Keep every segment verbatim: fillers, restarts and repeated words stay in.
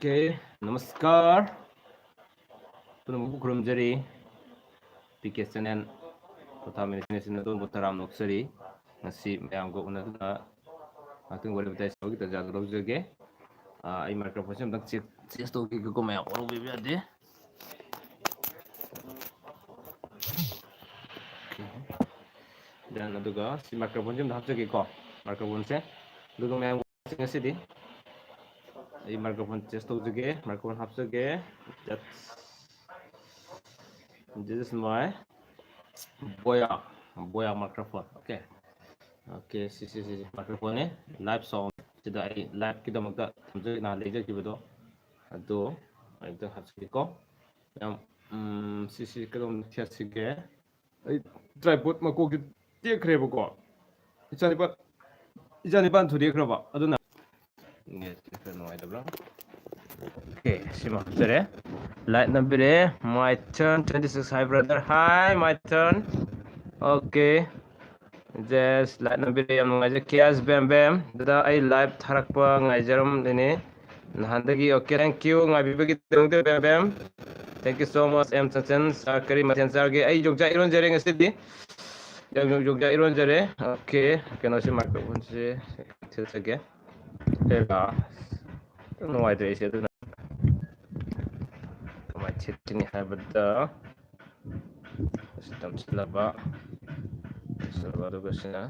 Okay, namaskar. ꯄꯨꯝꯅꯃꯛꯄꯨ ꯈꯨꯔꯨꯝꯖꯔꯤ꯫ P K channel ꯄꯣꯊꯥꯃꯤꯟꯅꯁꯤꯅ ꯑꯗꯣꯝꯕꯨ ꯇꯔꯥꯝꯅ ꯑꯣꯛꯆꯔꯤ꯫ ꯉꯁꯤ ꯃꯌꯥꯝꯒ ꯎꯅꯗꯨꯅ ꯉꯥꯛꯇꯪ ꯋꯥꯔꯤ ꯋꯥꯇꯥꯏ ꯁꯥꯕꯒꯤ ꯇꯥꯟꯖꯥꯗꯨ ꯂꯧꯖꯒꯦ꯫ ꯑꯥ, ꯑꯩ ꯃꯥꯏꯀ꯭ꯔꯣꯐꯣꯟꯁꯦ ꯑꯃꯨꯛꯇꯪ ꯆꯦꯛ, ꯆꯦꯛ ꯇꯧꯈꯤꯒꯦꯀꯣ, ꯃꯌꯥꯝ ꯋꯥꯔꯧꯕꯤꯕ ꯌꯥꯗꯦ꯫ Then ꯑꯗꯨꯒ ꯁꯤ ꯃꯥꯏꯀ꯭ꯔꯣꯐꯣꯟꯁꯦ ꯑꯝꯇ ꯍꯥꯞꯆꯒꯦꯀꯣ, ꯃꯥꯏꯀ꯭ꯔꯣꯐꯣꯟꯁꯦ꯫ ꯑꯗꯨꯒ ꯃꯌꯥꯝ ꯉꯁꯤꯗꯤ ꯑꯩ ꯃꯥꯏꯀ꯭ꯔꯣꯐꯣꯟ ꯇꯦꯁ ꯇꯧꯖꯒꯦ, microphone ꯍꯥꯞꯆꯒꯦ꯫ That's, this is my Boya, Boya microphone. Okay, okay, ꯁꯤ, ꯁꯤ, ꯁꯤ, ꯁꯤ ꯃꯥꯏꯀ꯭ꯔꯣꯐꯣꯟꯅꯦ꯫ Live sound ꯁꯤꯗ ꯑꯩ ꯂꯥꯏꯚꯀꯤꯗꯃꯛꯇ ꯊꯝꯖ-, ꯅꯍꯥꯟ ꯂꯩꯖꯈꯤꯕꯗꯣ ꯑꯗꯣ ꯑꯩ ꯑꯝꯇ ꯍꯥꯞꯆꯒꯦꯀꯣ꯫ ꯌꯥꯝ, ꯎꯝ, ꯁꯤꯁꯤ ꯀꯩꯅꯣꯝ ꯊꯦꯠꯁꯤꯒꯦ꯫ ꯑꯩ tripod ꯃꯀꯣꯛꯁꯦ ꯇꯦꯛꯈ꯭ꯔꯦꯕꯀꯣ꯫ ꯏꯆꯥꯅꯤꯄꯥ, ꯏꯆꯥꯅꯤꯄꯥꯅ ꯊꯨꯗꯦꯛꯈ꯭ꯔꯕ꯫ ꯑꯗꯨꯅ net ꯈꯔ ꯅꯨꯡꯉꯥꯏꯇꯕ꯭ꯔꯥ? Okay, ꯁꯤꯃ ꯍꯥꯞꯆꯔꯦ꯫ Like ꯅꯝꯕꯤꯔꯦ꯫ My turn twenty six. Hi brother. Hi, my turn. Okay. Yes, like ꯅꯝꯕꯤꯔꯦ, ꯌꯥꯝ ꯅꯨꯡꯉꯥꯏꯖꯩ꯫ K S Bam Bam, ꯗꯗꯥ, ꯑꯩ live ꯊꯥꯔꯛꯄ ꯉꯥꯏꯖꯔꯝꯂꯤꯅꯦ ꯅꯍꯥꯟꯗꯒꯤ꯫ Okay, thank you, ꯉꯥꯏꯕꯤꯕꯒꯤꯗꯃꯛꯇ, Bam Bam. Thank you so much, M Chanchan. Sir, ꯀꯔꯤ ꯃꯊꯦꯜ ꯆꯥꯔꯒꯦ? ꯑꯩ ꯌꯣꯡꯆꯥꯛ ꯏꯔꯣꯟꯖꯔꯦ ꯉꯁꯤꯗꯤ꯫ ꯌꯣꯡ-, ꯌꯣꯡ-, ꯌꯣꯡꯆꯥꯛ ꯏꯔꯣꯟꯖꯔꯦ꯫ Okay, ꯀꯩꯅꯣꯁꯦ, microphoneꯁꯦ ꯊꯦꯠꯆꯒꯦ꯫ ꯑꯦꯔꯥ, ꯈꯤꯇꯪ ꯅꯨꯡꯉꯥꯏꯇ꯭ꯔꯦ ꯑꯩꯁꯦ, ꯑꯗꯨꯅ ꯀꯃꯥꯏꯅ ꯊꯦꯠꯀꯅꯤ ꯍꯥꯏꯕꯗ, ꯑꯁꯤ ꯅꯝꯁꯤꯜꯂꯕ, ꯅꯝꯁꯤꯜꯂꯕ, ꯑꯗꯨꯒ ꯁꯤꯅ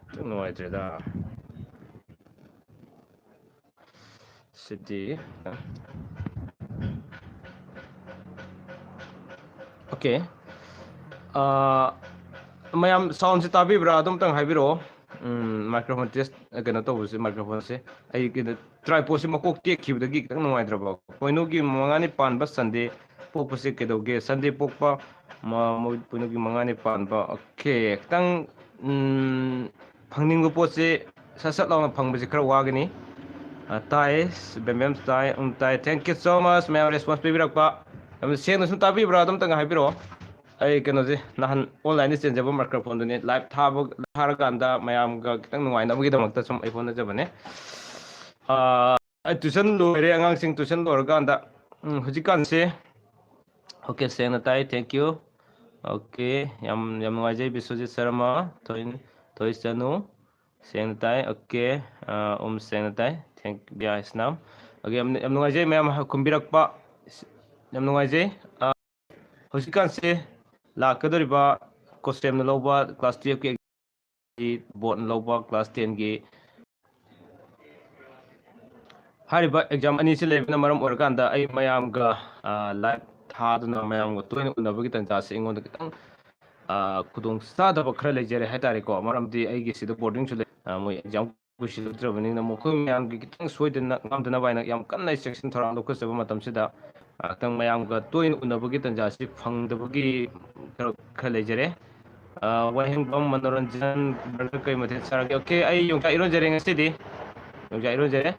ꯈꯤꯇꯪ ꯅꯨꯡꯉꯥꯏꯇ꯭ꯔꯦꯗ꯫ ꯁꯤꯗꯤ, okay꯫ ꯑꯥ, ꯃꯌꯥꯝ soundꯁꯦ ꯇꯥꯕꯤꯕ꯭ꯔꯥ? ꯑꯗꯨꯝꯇꯪ ꯍꯥꯏꯕꯤꯔꯛꯑꯣ꯫ ꯎꯝ, microphone test, ꯀꯩꯅꯣ ꯇꯧꯕꯁꯦ, microphoneꯁꯦ ꯑꯩ ꯀꯩꯅꯣ, tripodꯁꯦ ꯃꯀꯣꯛ ꯇꯦꯛꯈꯤꯕꯗꯒꯤ ꯈꯤꯇꯪ ꯅꯨꯡꯉꯥꯏꯇ꯭ꯔꯕ꯫ ꯄꯣꯏꯅꯨꯒꯤ ꯃꯉꯥꯅꯤ ꯄꯥꯟꯕ Sunday ꯄꯣꯛꯄꯁꯦ ꯀꯩꯗꯧꯒꯦ? Sunday ꯄꯣꯛꯄ ꯃ-, ꯃ-, ꯄꯣꯏꯅꯨꯒꯤ ꯃꯉꯥꯅꯤ ꯄꯥꯟꯕ꯫ Okay, ꯈꯤꯇꯪ, ꯎꯝ, ꯐꯪꯅꯤꯡꯕ ꯄꯣꯠꯁꯦ ꯁꯠ ꯁꯠ ꯂꯥꯎꯅ ꯐꯪꯕꯁꯦ ꯈꯔ ꯋꯥꯒꯅꯤ꯫ ꯑ, ꯇꯥꯏ, ꯕꯦꯝꯕꯦꯝ ꯇꯥꯏ, ꯎꯝ, ꯇꯥꯏ꯫ Thank you so much, ꯃꯌꯥꯝ response ꯄꯤꯕꯤꯔꯛꯄ꯫ ꯌꯥꯝ ꯁꯦꯡꯅ ꯁꯨꯝ ꯇꯥꯕꯤꯕ꯭ꯔꯥ? ꯑꯗꯨꯝꯇꯪ ꯍꯥꯏꯕꯤꯔꯛꯑꯣ꯫ ꯑꯩ ꯀꯩꯅꯣꯁꯦ ꯅꯍꯥꯟ online ꯗ ꯆꯦꯟꯖꯕ microphone ꯗꯨꯅꯦ, live ꯊꯥꯕ, ꯊꯥꯔꯀꯥꯟꯗ ꯃꯌꯥꯝꯒ ꯈꯤꯇꯪ ꯅꯨꯡꯉꯥꯏꯅꯕꯒꯤꯗꯃꯛꯇ ꯁꯨꯝ ꯑꯩ ꯍꯣꯠꯅꯖꯕꯅꯦ꯫ ꯑꯥ, ꯑꯩ tuition ꯂꯣꯏꯔꯦ, ꯑꯉꯥꯡꯁꯤꯡ tuition ꯂꯣꯏꯔꯀꯥꯟꯗ꯫ ꯎꯝ, ꯍꯧꯖꯤꯛꯀꯥꯟꯁꯦ꯫ Okay, ꯁꯦꯡꯅ ꯇꯥꯏ, thank you꯫ Okay, ꯌꯥꯝ, ꯌꯥꯝ ꯅꯨꯡꯉꯥꯏꯖꯩ, ꯕꯤꯁ꯭ꯋꯖꯤꯠ ꯁꯔꯃ, ꯊꯣꯏ-, ꯊꯣꯏꯁꯅꯨ, ꯁꯦꯡꯅ ꯇꯥꯏ꯫ Okay, ꯑꯥ, ꯎꯝ, ꯁꯦꯡꯅ ꯇꯥꯏ꯫ Thank you, ꯏꯁꯅꯥꯝ꯫ Okay, ꯌꯥꯝ, ꯌꯥꯝ ꯅꯨꯡꯉꯥꯏꯖꯩ ꯃꯌꯥꯝ ꯈꯨꯝꯕꯤꯔꯛꯄ, ꯌꯥꯝ ꯅꯨꯡꯉꯥꯏꯖꯩ꯫ ꯑꯥ, ꯍꯧꯖꯤꯛꯀꯥꯟꯁꯦ ꯂꯥꯛꯀꯗꯧꯔꯤꯕ COSTEM ꯅ ꯂꯧꯕ class twelve ꯀꯤ board ꯅ ꯂꯧꯕ class ten ꯒꯤ ꯍꯥꯏꯔꯤꯕ exam ꯑꯅꯤꯁꯤ ꯂꯩꯕꯅ ꯃꯔꯝ ꯑꯣꯏꯔꯀꯥꯟꯗ ꯑꯩ ꯃꯌꯥꯝꯒ, ꯑ, live ꯊꯥꯗꯨꯅ ꯃꯌꯥꯝꯒ ꯇꯣꯏꯅ ꯎꯅꯕꯒꯤ ꯇꯥꯟꯖꯥꯁꯤ ꯑꯩꯉꯣꯟꯗ ꯈꯤꯇꯪ, ꯑ, ꯈꯨꯗꯣꯡ ꯆꯥꯗꯕ ꯈꯔ ꯂꯩꯖꯔꯦ ꯍꯥꯏꯇꯥꯔꯦꯀꯣ꯫ ꯃꯔꯝꯗꯤ ꯑꯩꯒꯤ ꯁꯤꯗ boarding ꯁꯨ ꯂꯩ, ꯑ, ꯃꯣꯏ exam ꯀꯨꯏꯁꯤꯜꯂꯛꯇ꯭ꯔꯕꯅꯤꯅ ꯃꯈꯣꯏ ꯃꯌꯥꯝꯒꯤ ꯈꯤꯇꯪ ꯁꯣꯏꯗꯅ ꯉꯥꯝꯗꯅꯕ ꯍꯥꯏꯅ ꯌꯥꯝ ꯀꯟꯅ ꯑꯩ ꯆꯦꯛꯁꯤꯟ ꯊꯧꯔꯥꯡ ꯂꯧꯈꯠꯆꯕ ꯃꯇꯝꯁꯤꯗ, ꯉꯥꯏꯍꯥꯛꯇꯪ ꯃꯌꯥꯝꯒ ꯇꯣꯏꯅ ꯎꯅꯕꯒꯤ ꯇꯥꯟꯖꯥꯁꯤ ꯐꯪꯗꯕꯒꯤ ꯈꯔ, ꯈꯔ ꯂꯩꯖꯔꯦ꯫ ꯑ, ꯋꯥꯍꯦꯡꯕꯝ ꯃꯅꯣꯔꯟꯖꯟ, brother ꯀꯩ ꯃꯊꯦꯜ ꯆꯥꯔꯒꯦ? Okay, ꯑꯩ ꯌꯣꯡꯆꯥꯛ ꯏꯔꯣꯟꯖꯔꯦ ꯉꯁꯤꯗꯤ꯫ ꯌꯣꯡꯆꯥꯛ ꯏꯔꯣꯟꯖꯔꯦ꯫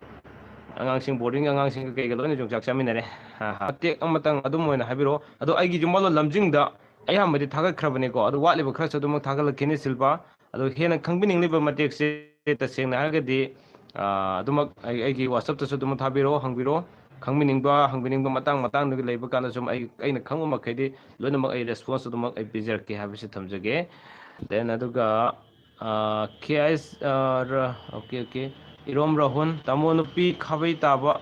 ꯑꯉꯥꯡꯁꯤꯡ, boarding ꯑꯉꯥꯡꯁꯤꯡꯒ ꯀꯩꯒ ꯂꯣꯏꯅ ꯌꯣꯡꯆꯥꯛ ꯆꯥꯃꯤꯟꯅꯔꯦ꯫ ꯍꯥ, ꯍꯥ꯫ ꯃꯇꯦꯛ ꯑꯃꯇꯪ ꯑꯗꯨꯝ ꯑꯣꯏꯅ ꯍꯥꯏꯕꯤꯔꯛꯑꯣ꯫ ꯑꯗꯣ ꯑꯩꯒꯤ ꯌꯨꯝꯕꯥꯜꯂꯣꯟ ꯂꯝꯖꯤꯡꯗ ꯑꯌꯥꯝꯕꯗꯤ ꯊꯥꯒꯠꯈ꯭ꯔꯕꯅꯤꯀꯣ꯫ ꯑꯗꯣ ꯋꯥꯠꯂꯤꯕ ꯈꯔꯁꯨ ꯑꯗꯨꯃꯛ ꯊꯥꯒꯠꯂꯛꯈꯤꯅꯤ, ꯁꯤꯜꯄꯥ꯫ ꯑꯗꯣ ꯍꯦꯟꯅ ꯈꯪꯕꯤꯅꯤꯡꯂꯤꯕ ꯃꯇꯦꯛꯁꯦ ꯇꯁꯦꯡꯅ ꯍꯥꯏꯔꯒꯗꯤ, ꯑ, ꯑꯗꯨꯃꯛ ꯑꯩ, ꯑꯩꯒꯤ WhatsApp ꯇꯁꯨ ꯑꯗꯨꯃꯛ ꯊꯥꯕꯤꯔꯛꯑꯣ, ꯍꯪꯕꯤꯔꯛꯑꯣ꯫ ꯈꯪꯕꯤꯅꯤꯡꯕ, ꯍꯪꯕꯤꯅꯤꯡꯕ ꯃꯇꯥꯡ ꯃꯇꯥꯡꯗꯨꯒꯤ ꯂꯩꯕ ꯀꯥꯟꯗ ꯁꯨꯝ ꯑꯩ, ꯑꯩꯅ ꯈꯪꯕ ꯃꯈꯩꯗꯤ ꯂꯣꯏꯅꯃꯛ ꯑꯩ response ꯑꯗꯨꯃꯛ ꯑꯩ ꯄꯤꯖꯔꯛꯀꯦ ꯍꯥꯏꯕꯁꯤ ꯊꯝꯖꯒꯦ꯫ Then ꯑꯗꯨꯒ, ꯑ, K S, ꯑ, ꯔ-, okay, okay꯫ ꯏꯔꯣꯝ ꯔꯥꯍꯨꯜ, ꯇꯥꯃꯣ ꯅꯨꯄꯤ ꯈꯥꯕꯩ ꯇꯥꯕ,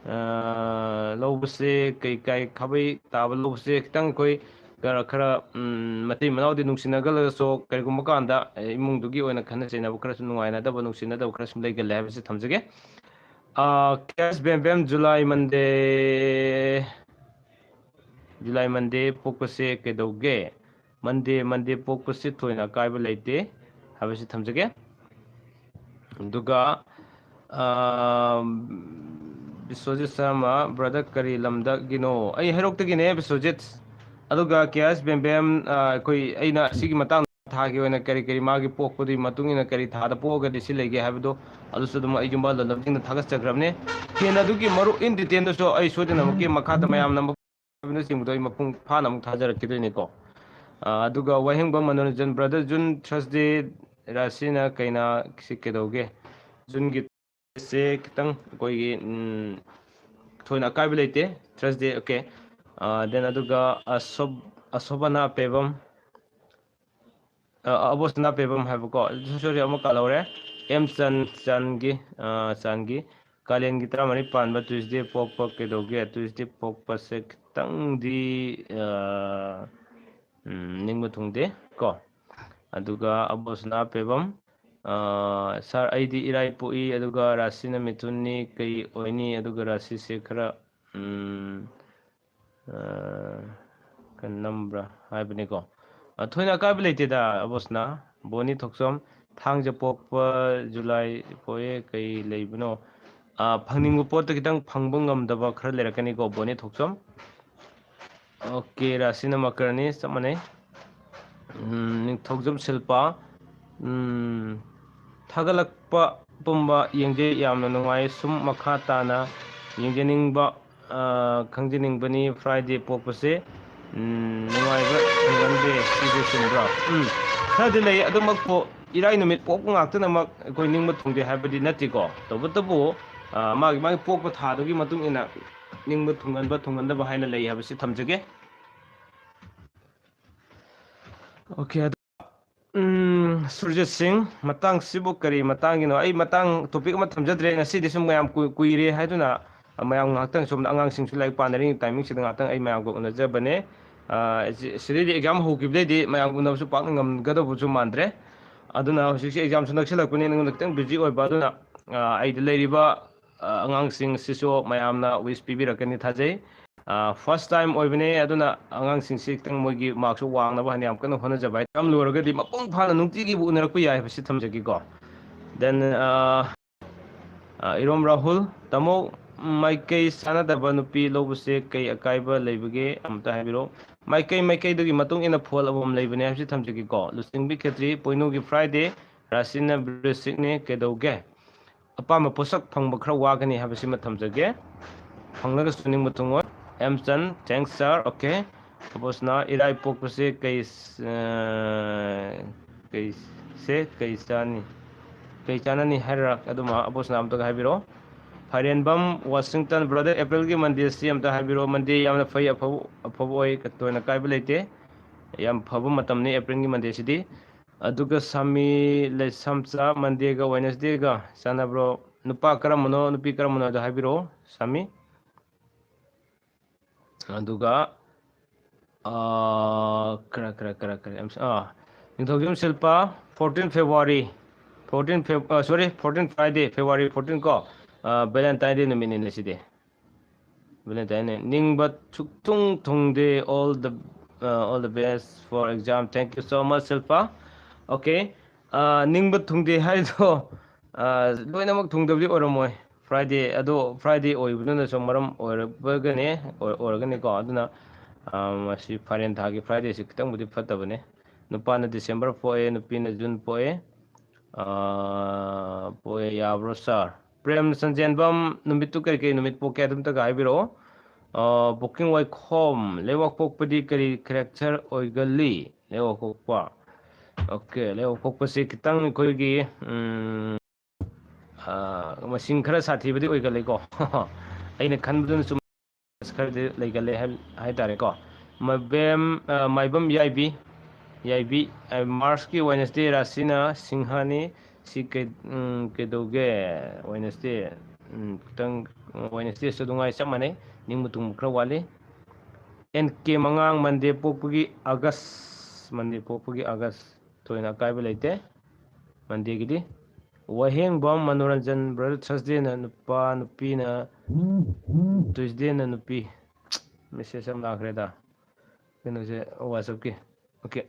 ꯑ, ꯂꯧꯕꯁꯦ ꯀꯩ ꯀꯥꯏ? ꯈꯥꯕꯩ ꯇꯥꯕ ꯂꯧꯕꯁꯦ ꯈꯤꯇꯪ ꯑꯩꯈꯣꯏ ꯈꯔ, ꯈꯔ, ꯎꯝ, ꯃꯇꯩ ꯃꯅꯥꯎꯗꯤ ꯅꯨꯡꯁꯤꯅꯒꯜꯂꯒꯁꯨ ꯀꯔꯤꯒꯨꯝꯕ ꯀꯥꯟꯗ, ꯑ, ꯏꯃꯨꯡꯗꯨꯒꯤ ꯑꯣꯏꯅ ꯈꯠꯅ ꯆꯩꯅꯕ ꯈꯔꯁꯨ, ꯅꯨꯡꯉꯥꯏꯅꯗꯕ, ꯅꯨꯡꯁꯤꯅꯗꯕ ꯈꯔꯁꯨ ꯂꯩꯒꯜꯂꯦ ꯍꯥꯏꯕꯁꯤ ꯊꯝꯖꯒꯦ꯫ ꯑ, K S ꯕꯦꯝꯕꯦꯝ, July Monday, July Monday ꯄꯣꯛꯄꯁꯦ ꯀꯩꯗꯧꯒꯦ? Monday, Monday ꯄꯣꯛꯄꯁꯤ ꯊꯣꯏꯅ ꯑꯀꯥꯏꯕ ꯂꯩꯇꯦ ꯍꯥꯏꯕꯁꯤ ꯊꯝꯖꯒꯦ꯫ ꯑꯗꯨꯒ, ꯑ, ꯕꯤꯁ꯭ꯋꯖꯤꯠ ꯁꯔꯃ, brother ꯀꯔꯤ ꯂꯝꯗꯒꯤꯅꯣ? ꯑꯩ ꯍꯩꯔꯣꯛꯇꯒꯤꯅꯦ, ꯕꯤꯁ꯭ꯋꯖꯤꯠ꯫ ꯑꯗꯨꯒ K S ꯕꯦꯝꯕꯦꯝ, ꯑ, ꯑꯩꯈꯣꯏ, ꯑꯩꯅ ꯑꯁꯤꯒꯤ ꯃꯇꯥꯡꯗ ꯊꯥꯒꯤ ꯑꯣꯏꯅ ꯀꯔꯤ ꯀꯔꯤ ꯃꯥꯒꯤ ꯄꯣꯛꯄꯗꯨꯒꯤ ꯃꯇꯨꯡ ꯏꯟꯅ ꯀꯔꯤ ꯊꯥꯗ ꯄꯣꯛꯑꯒꯗꯤ ꯁꯤ ꯂꯩꯒꯦ ꯍꯥꯏꯕꯗꯣ, ꯑꯗꯨꯁꯨ ꯑꯗꯨꯝ ꯑꯩ ꯌꯨꯝꯕꯥꯜ ꯂꯝꯖꯤꯡꯗ ꯊꯥꯒꯠꯆꯈ꯭ꯔꯕꯅꯤ꯫ ꯍꯦꯟꯅ ꯑꯗꯨꯒꯤ ꯃꯔꯨ in detail ꯗꯨꯁꯨ ꯑꯩ ꯁꯣꯏꯗꯅꯃꯛꯀꯤ ꯃꯈꯥꯗ ꯃꯌꯥꯝꯅ ꯑꯃꯨꯛ ꯍꯥꯏꯕꯅꯆꯤꯡꯕꯗꯣ ꯑꯩ ꯃꯄꯨꯡ ꯐꯥꯅ ꯑꯃꯨꯛ ꯊꯥꯖꯔꯛꯈꯤꯗꯣꯏꯅꯤꯀꯣ꯫ ꯑꯗꯨꯒ ꯋꯥꯍꯦꯡꯕꯝ ꯃꯅꯣꯔꯟꯖꯟ, ꯕ꯭ꯔꯗꯔ, ꯖꯨꯟ ꯊꯔꯁꯗꯦ ꯔꯥꯁꯤꯅ ꯀꯩꯅꯥ ꯁꯤ ꯀꯩꯗꯧꯒꯦ? ꯖꯨꯟꯒꯤ ꯁꯦ ꯈꯤꯇꯪ ꯑꯩꯈꯣꯏꯒꯤ ꯊꯣꯏꯅ ꯑꯀꯥꯏꯕ ꯂꯩꯇꯦ꯫ Thursday, okay. ꯗꯦꯟ ꯑꯗꯨꯒ ꯑꯁꯣꯕꯅꯥ ꯄꯦꯕꯝ, ꯑꯕꯣꯁꯅꯥ ꯄꯦꯕꯝ ꯍꯥꯏꯕꯀꯣ, ꯁꯣꯔꯤ, ꯑꯃ ꯀꯥꯜꯍꯧꯔꯦ꯫ ꯑꯦꯝ ꯆꯟ, ꯆꯥꯟꯒꯤ, ꯆꯥꯟꯒꯤ ꯀꯥꯂꯦꯟꯒꯤ ꯇꯔꯥꯃꯔꯤ ꯄꯥꯟꯕ ꯇ꯭ꯌꯨꯁꯗꯦ ꯄꯣꯛꯄ ꯀꯩꯗꯧꯒꯦ? ꯇ꯭ꯌꯨꯁꯗꯦ ꯄꯣꯛꯄꯁꯦ ꯈꯤꯇꯪꯗꯤ ꯅꯤꯡꯕ ꯊꯨꯡꯗꯦ ꯀꯣ꯫ ꯑꯗꯨꯒ ꯑꯕꯣꯁꯅꯥ ꯄꯦꯕꯝ, ꯁꯥꯔ, ꯑꯩꯗꯤ ꯏꯔꯥꯏ ꯄꯣꯛꯏ, ꯑꯗꯨꯒ ꯔꯥꯁꯤꯅ ꯃꯤꯊꯨꯟꯅꯤ, ꯀꯩ ꯑꯣꯏꯅꯤ? ꯑꯗꯨꯒ ꯔꯥꯁꯤꯁꯦ ꯈꯔ ꯅꯝꯕ꯭ꯔꯥ ꯍꯥꯏꯕꯅꯤꯀꯣ꯫ ꯊꯣꯏꯅ ꯑꯀꯥꯏꯕ ꯂꯩꯇꯦꯗ, ꯑꯕꯣꯁꯅꯥ꯫ ꯕꯣꯅꯤ ꯊꯣꯛꯆꯣꯝ, ꯊꯥꯡꯖ ꯄꯣꯛꯄ, ꯖꯨꯂꯥꯏ ꯄꯣꯛꯑꯦ, ꯀꯩ ꯂꯩꯕꯅꯣ? ꯐꯪꯅꯤꯡꯕ ꯄꯣꯠꯇ ꯈꯤꯇꯪ ꯐꯪꯕ ꯉꯝꯗꯕ ꯈꯔ ꯂꯩꯔꯛꯀꯅꯤꯀꯣ, ꯕꯣꯅꯤ ꯊꯣꯛꯆꯣꯝ꯫ ꯑꯣꯀꯦ, ꯔꯥꯁꯤꯅ ꯃꯀꯔꯅꯤ, ꯆꯞ ꯃꯥꯟꯅꯩ꯫ ꯅꯤꯡꯊꯧꯖꯝ ꯁꯤꯜꯄꯥ, ꯊꯥꯒꯠꯂꯛꯄ ꯄꯨꯝꯕ ꯌꯦꯡꯖꯩ, ꯌꯥꯝꯅ ꯅꯨꯡꯉꯥꯏ꯫ ꯁꯨꯝ ꯃꯈꯥ ꯇꯥꯅ ꯌꯦꯡꯖꯅꯤꯡꯕ, ꯈꯪꯖꯅꯤꯡꯕꯅꯤ꯫ ꯐ꯭ꯔꯥꯏꯗꯦ ꯄꯣꯛꯄꯁꯦ ꯅꯨꯡꯉꯥꯏꯕ ꯊꯦꯡꯅꯗꯦ, ꯁꯤꯕꯨ ꯆꯨꯝꯕ꯭ꯔꯣ? ꯎꯝ, ꯈꯔꯗꯤ ꯂꯩ꯫ ꯑꯗꯨꯃꯛꯄꯨ ꯏꯔꯥꯏ ꯅꯨꯃꯤꯠ ꯄꯣꯛꯄ ꯉꯥꯛꯇꯅꯃꯛ ꯑꯩꯈꯣꯏ ꯅꯤꯡꯕ ꯊꯨꯡꯗꯦ ꯍꯥꯏꯕꯗꯤ ꯅꯠꯇꯦꯀꯣ꯫ ꯇꯧꯕꯇꯕꯨ ꯃꯥꯒꯤ ꯃꯥꯒꯤ ꯄꯣꯛꯄ ꯊꯥꯗꯨꯒꯤ ꯃꯇꯨꯡ ꯏꯟꯅ ꯅꯤꯡꯕ ꯊꯨꯡꯍꯟꯕ ꯊꯨꯡꯍꯟꯗꯕ ꯍꯥꯏꯅ ꯂꯩ ꯍꯥꯏꯕꯁꯤ ꯊꯝꯖꯒꯦ꯫ ꯑꯣꯀꯦ, ꯑꯗꯨ, ꯎꯝ, ꯁꯨꯔꯖꯤꯠ ꯁꯤꯡ, ꯃꯇꯥꯡꯁꯤꯕꯨ ꯀꯔꯤ ꯃꯇꯥꯡꯒꯤꯅꯣ? ꯑꯩ ꯃꯇꯥꯡ ꯇꯣꯄꯤꯛ ꯑꯃ ꯊꯝꯖꯗ꯭ꯔꯦ ꯉꯁꯤꯗꯤ, ꯁꯨꯝ ꯃꯌꯥꯝ ꯀꯨꯏ-, ꯀꯨꯏꯔꯦ ꯍꯥꯏꯗꯨꯅ ꯃꯌꯥꯝ ꯉꯥꯏꯍꯥꯛꯇꯪ ꯁꯣꯝꯗ ꯑꯉꯥꯡꯁꯤꯡꯁꯨ ꯂꯥꯏꯔꯤꯛ ꯄꯥꯅꯔꯤꯉꯩ ꯇꯥꯏꯃꯤꯡꯁꯤꯗ ꯉꯥꯏꯍꯥꯛꯇꯪ ꯑꯩ ꯃꯌꯥꯝꯒ ꯎꯅꯖꯕꯅꯦ꯫ ꯁꯤ-, ꯁꯤꯗꯩꯗꯤ ꯑꯦꯛꯖꯥꯝ ꯍꯧꯈꯤꯕꯗꯩꯗꯤ ꯃꯌꯥꯝ ꯎꯅꯕꯁꯨ ꯄꯥꯛꯅ ꯉꯝꯒꯗꯧꯕꯁꯨ ꯃꯥꯟꯗ꯭ꯔꯦ꯫ ꯑꯗꯨꯅ ꯍꯧꯖꯤꯛꯁꯦ ꯑꯦꯛꯖꯥꯝꯁꯨ ꯅꯛꯁꯤꯜꯂꯛꯄꯅꯤꯅ ꯑꯩꯉꯣꯟꯗ ꯈꯤꯇꯪ ꯕꯤꯖꯤ ꯑꯣꯏꯕ, ꯑꯗꯨꯅ ꯑꯩꯗ ꯂꯩꯔꯤꯕ ꯑꯉꯥꯡꯁꯤꯡꯁꯤꯁꯨ ꯃꯌꯥꯝꯅ ꯋꯤꯁ ꯄꯤꯕꯤꯔꯛꯀꯅꯤ ꯊꯥꯖꯩ꯫ ꯐꯥꯔꯁ ꯇꯥꯏꯝ ꯑꯣꯏꯕꯅꯦ, ꯑꯗꯨꯅ ꯑꯉꯥꯡꯁꯤꯡꯁꯤ ꯈꯤꯇꯪ ꯃꯣꯏꯒꯤ ꯃꯥꯔꯛꯁꯨ ꯋꯥꯡꯅꯕ ꯍꯥꯏꯅ ꯌꯥꯝ ꯀꯟꯅ ꯍꯣꯠꯅꯖꯕ ꯍꯥꯏ꯫ ꯇꯝ ꯂꯣꯏꯔꯒꯗꯤ ꯃꯄꯨꯡ ꯐꯥꯅ ꯅꯨꯡꯇꯤꯒꯤꯕꯨ ꯎꯅꯔꯛꯄ ꯌꯥꯏ ꯍꯥꯏꯕꯁꯤ ꯊꯝꯖꯒꯦꯀꯣ꯫ ꯗꯦꯟ ꯏꯔꯣꯝ ꯔꯥꯍꯨꯜ, ꯇꯥꯃꯣ, ꯃꯥꯏꯀꯩ ꯆꯥꯟꯅꯗꯕ ꯅꯨꯄꯤ ꯂꯧꯕꯁꯦ ꯀꯩ ꯑꯀꯥꯏꯕ ꯂꯩꯕꯒꯦ? ꯑꯃꯇ ꯍꯥꯏꯕꯤꯔꯛꯑꯣ꯫ ꯃꯥꯏꯀꯩ ꯃꯥꯏꯀꯩꯗꯨꯒꯤ ꯃꯇꯨꯡ ꯏꯟꯅ ꯐꯣꯜ ꯑꯃꯃꯝ ꯂꯩꯕꯅꯦ ꯍꯥꯏꯕꯁꯤ ꯊꯝꯖꯒꯦꯀꯣ꯫ ꯂꯨꯆꯤꯡꯕꯤ ꯈꯦꯇ꯭ꯔꯤ, ꯄꯣꯏꯅꯨꯒꯤ ꯐ꯭ꯔꯥꯏꯗꯦ, ꯔꯥꯁꯤꯅ ꯕ꯭ꯔꯤꯁꯤꯛꯅꯦ, ꯀꯩꯗꯧꯒꯦ? ꯑꯄꯥꯝꯕ ꯄꯣꯠꯁꯛ ꯐꯪꯕ ꯈꯔ ꯋꯥꯒꯅꯤ ꯍꯥꯏꯕꯁꯤꯃ ꯊꯝꯖꯒꯦ꯫ ꯐꯪꯂꯒꯁꯨ ꯅꯤꯡꯕ ꯊꯨꯡꯉꯣꯏ꯫ ꯑꯦꯝ ꯆꯟ, thanks sir, okay꯫ ꯑꯕꯣꯁꯅꯥ, ꯏꯔꯥꯏ ꯄꯣꯛꯄꯁꯦ ꯀꯩ, ꯑ, ꯀꯩꯁꯦ ꯀꯩ ꯆꯥꯅꯤ? ꯀꯩ ꯆꯥꯅꯅꯤ ꯍꯥꯏꯔ ꯑꯗꯨꯃ ꯑꯕꯣꯁꯅꯥ ꯑꯝꯇꯒ ꯍꯥꯏꯕꯤꯔꯛꯑꯣ꯫ ꯐꯥꯏꯔꯦꯟꯕꯝ, ꯋꯥꯁꯤꯡꯇꯟ, brother, ꯑꯦꯄ꯭ꯔꯤꯜꯒꯤ Mondayꯁꯤ ꯑꯝꯇ ꯍꯥꯏꯕꯤꯔꯛꯑꯣ꯫ Monday ꯌꯥꯝꯅ ꯐꯩ, ꯑꯐꯕ, ꯑꯐꯕ ꯑꯣꯏ, ꯊꯣꯏꯅ ꯀꯥꯏꯕ ꯂꯩꯇꯦ꯫ ꯌꯥꯝ ꯐꯕ ꯃꯇꯝꯅꯤ ꯑꯦꯄ꯭ꯔꯤꯜꯒꯤ Mondayꯁꯤꯗꯤ꯫ ꯑꯗꯨꯒ ꯁꯥꯃꯤ ꯂꯩꯁꯥꯝꯆꯥ, Mondayꯒ Wednesdayꯒ ꯆꯥꯟꯅꯕ꯭ꯔꯣ? ꯅꯨꯄꯥ ꯀꯔꯝꯕꯅꯣ, ꯅꯨꯄꯤ ꯀꯔꯝꯕꯅꯣ ꯑꯗꯣ ꯍꯥꯏꯕꯤꯔꯛꯑꯣ, ꯁꯥꯃꯤ꯫ ꯑꯗꯨꯒ, ꯑꯥ, ꯈꯔ, ꯈꯔ, ꯈꯔ, ꯈꯔ, ꯑꯥ, ꯅꯤꯡꯊꯧꯖꯝ ꯁꯤꯜꯄꯥ, fourteen February, fourteen Feb-, ꯑꯥ, sorry, fourteen Friday, February fourteen ꯀꯣ, ꯑꯥ, Valentine Day ꯅꯨꯃꯤꯠꯅꯤꯅꯦ ꯁꯤꯗꯤ꯫ Valentine ꯅꯤꯡꯕ ꯁꯨꯛꯊꯨꯡ ꯊꯨꯡꯗꯦ, all the, ah, all the best for exam, thank you so much, Shilpa. Okay, ꯑꯥ, ꯅꯤꯡꯕ ꯊꯨꯡꯗꯦ ꯍꯥꯏꯗꯣ, ꯑꯥ, ꯂꯣꯏꯅꯃꯛ ꯊꯨꯡꯗꯕꯗꯤ ꯑꯣꯏꯔꯝꯃꯣꯏ꯫ Friday, ꯑꯗꯣ Friday ꯑꯣꯏꯕꯗꯨꯅꯁꯨ ꯃꯔꯝ ꯑꯣꯏꯔꯒꯅꯤ, ꯑꯣꯏ-, ꯑꯣꯏꯔꯒꯅꯤꯀꯣ꯫ ꯑꯗꯨꯅ, ꯑꯥ, ꯃꯁꯤ ꯐꯥꯏꯔꯦꯟ ꯊꯥꯒꯤ Fridayꯁꯤ ꯈꯤꯇꯪꯕꯨꯗꯤ ꯐꯠꯇꯕꯅꯦ꯫ ꯅꯨꯄꯥꯅ December ꯄꯣꯛꯑꯦ, ꯅꯨꯄꯤꯅ June ꯄꯣꯛꯑꯦ꯫ ꯑꯥ, ꯄꯣꯛꯑꯦ, ꯌꯥꯕ꯭ꯔꯣ sir? ꯄ꯭ꯔꯦꯝ ꯆꯟꯖꯦꯟꯕꯝ, ꯅꯨꯃꯤꯠꯇꯨ ꯀꯔꯤ ꯀꯔꯤ ꯅꯨꯃꯤꯠ ꯄꯣꯛꯀꯦ ꯑꯗꯨꯝꯇꯒ ꯍꯥꯏꯕꯤꯔꯛꯑꯣ꯫ ꯑꯥ, ꯕꯨꯀꯤꯡ ꯋꯥꯏꯈꯣꯝ, ꯂꯩꯕꯥꯛꯄꯣꯛꯄꯗꯤ ꯀꯔꯤ character ꯑꯣꯏꯒꯜꯂꯤ? ꯂꯩꯕꯥꯛꯄꯣꯛꯄ꯫ Okay, ꯂꯩꯕꯥꯛꯄꯣꯛꯄꯁꯤ ꯈꯤꯇꯪ ꯑꯩꯈꯣꯏꯒꯤ, ꯎꯝ, ꯑꯥ, ꯃꯁꯤꯡ ꯈꯔ ꯁꯥꯊꯤꯕꯗꯤ ꯑꯣꯏꯒꯜꯂꯤꯀꯣ꯫ ꯑꯩꯅ ꯈꯟꯕꯗꯨꯅ ꯆꯨꯝ-, ꯈꯔꯗꯤ ꯂꯩꯒꯜꯂꯦ ꯍꯥꯏ-, ꯍꯥꯏꯇꯥꯔꯦꯀꯣ꯫ ꯃꯥꯏꯕꯦꯝ, ꯑꯥ, ꯃꯥꯏꯕꯝ ꯌꯥꯏꯕꯤ, ꯌꯥꯏꯕꯤ, ꯑꯥ, Marchꯀꯤ Wednesday ꯔꯥꯁꯤꯅ ꯁꯤꯡꯍꯅꯤ꯫ ꯁꯤ ꯀꯩ-, ꯎꯝ, ꯀꯩꯗꯧꯒꯦ? Wednesday, ꯎꯝ, ꯈꯤꯇꯪ, Wednesdayꯁꯨ ꯑꯗꯨꯝ ꯉꯥꯏ, ꯆꯞ ꯃꯥꯟꯅꯩ꯫ ꯅꯤꯡꯕ ꯊꯨꯡꯕ ꯈꯔ ꯋꯥꯠꯂꯤ꯫ ꯑꯦꯟ ꯀꯦ ꯃꯉꯥꯡ, Monday ꯄꯣꯛꯄꯒꯤ August, Monday ꯄꯣꯛꯄꯒꯤ August꯫ ꯊꯣꯏꯅ ꯑꯀꯥꯏꯕ ꯂꯩꯇꯦ Mondayꯒꯤꯗꯤ꯫ ꯋꯥꯍꯦꯡꯕꯝ ꯃꯅꯣꯔꯟꯖꯟ, brother, Thursdayꯅ ꯅꯨꯄꯥ, ꯅꯨꯄꯤꯅ, Tuesdayꯅ ꯅꯨꯄꯤ꯫ Message ꯑꯃ ꯂꯥꯛꯈ꯭ꯔꯦꯗ꯫ ꯀꯩꯅꯣꯁꯦ, WhatsAppꯀꯤ꯫ Okay꯫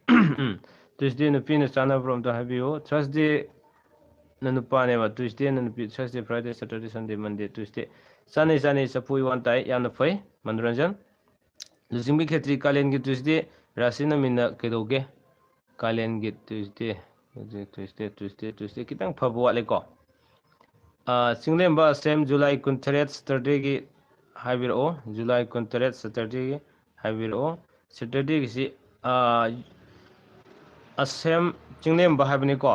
Tuesday ꯅꯨꯄꯤꯅ ꯆꯥꯟꯅꯕ꯭ꯔꯣ ꯑꯝꯇ ꯍꯥꯏꯕꯤꯌꯨ꯫ Thursdayꯅ ꯅꯨꯄꯥꯅꯦꯕ, Tuesdayꯅ ꯅꯨꯄꯤ, Thursday, Friday, Saturday, Sunday, Monday, Tuesday꯫ ꯆꯥꯅꯩ, ꯆꯥꯅꯩ, ꯆꯐꯨ ꯏꯋꯥꯟ ꯇꯥꯏ, ꯌꯥꯝꯅ ꯐꯩ, ꯃꯅꯣꯔꯟꯖꯟ꯫ ꯂꯨꯆꯤꯡꯕꯤ ꯈꯦꯇ꯭ꯔꯤ, ꯀꯥꯂꯦꯟꯒꯤ Tuesday ꯔꯥꯁꯤꯅ ꯃꯤꯅ ꯀꯩꯗꯧꯒꯦ? ꯀꯥꯂꯦꯟꯒꯤ Tuesday, Tuesday, Tuesday, Tuesday, Tuesday, ꯈꯤꯇꯪ ꯐꯕ ꯋꯥꯠꯂꯦꯀꯣ꯫ ꯑꯥ, ꯆꯤꯡꯂꯦꯝꯕ ꯁꯦꯝ, July ꯀꯨꯟꯇꯔꯦꯠ Saturdayꯒꯤ ꯍꯥꯏꯕꯤꯔꯛꯑꯣ, July ꯀꯨꯟꯇꯔꯦꯠ Saturdayꯒꯤ ꯍꯥꯏꯕꯤꯔꯛꯑꯣ꯫ ꯁꯦꯇꯔꯗꯦꯒꯤꯁꯤ, ꯑꯥ, ꯑꯁꯦꯝ ꯆꯤꯡꯂꯦꯝꯕ ꯍꯥꯏꯕꯅꯤꯀꯣ꯫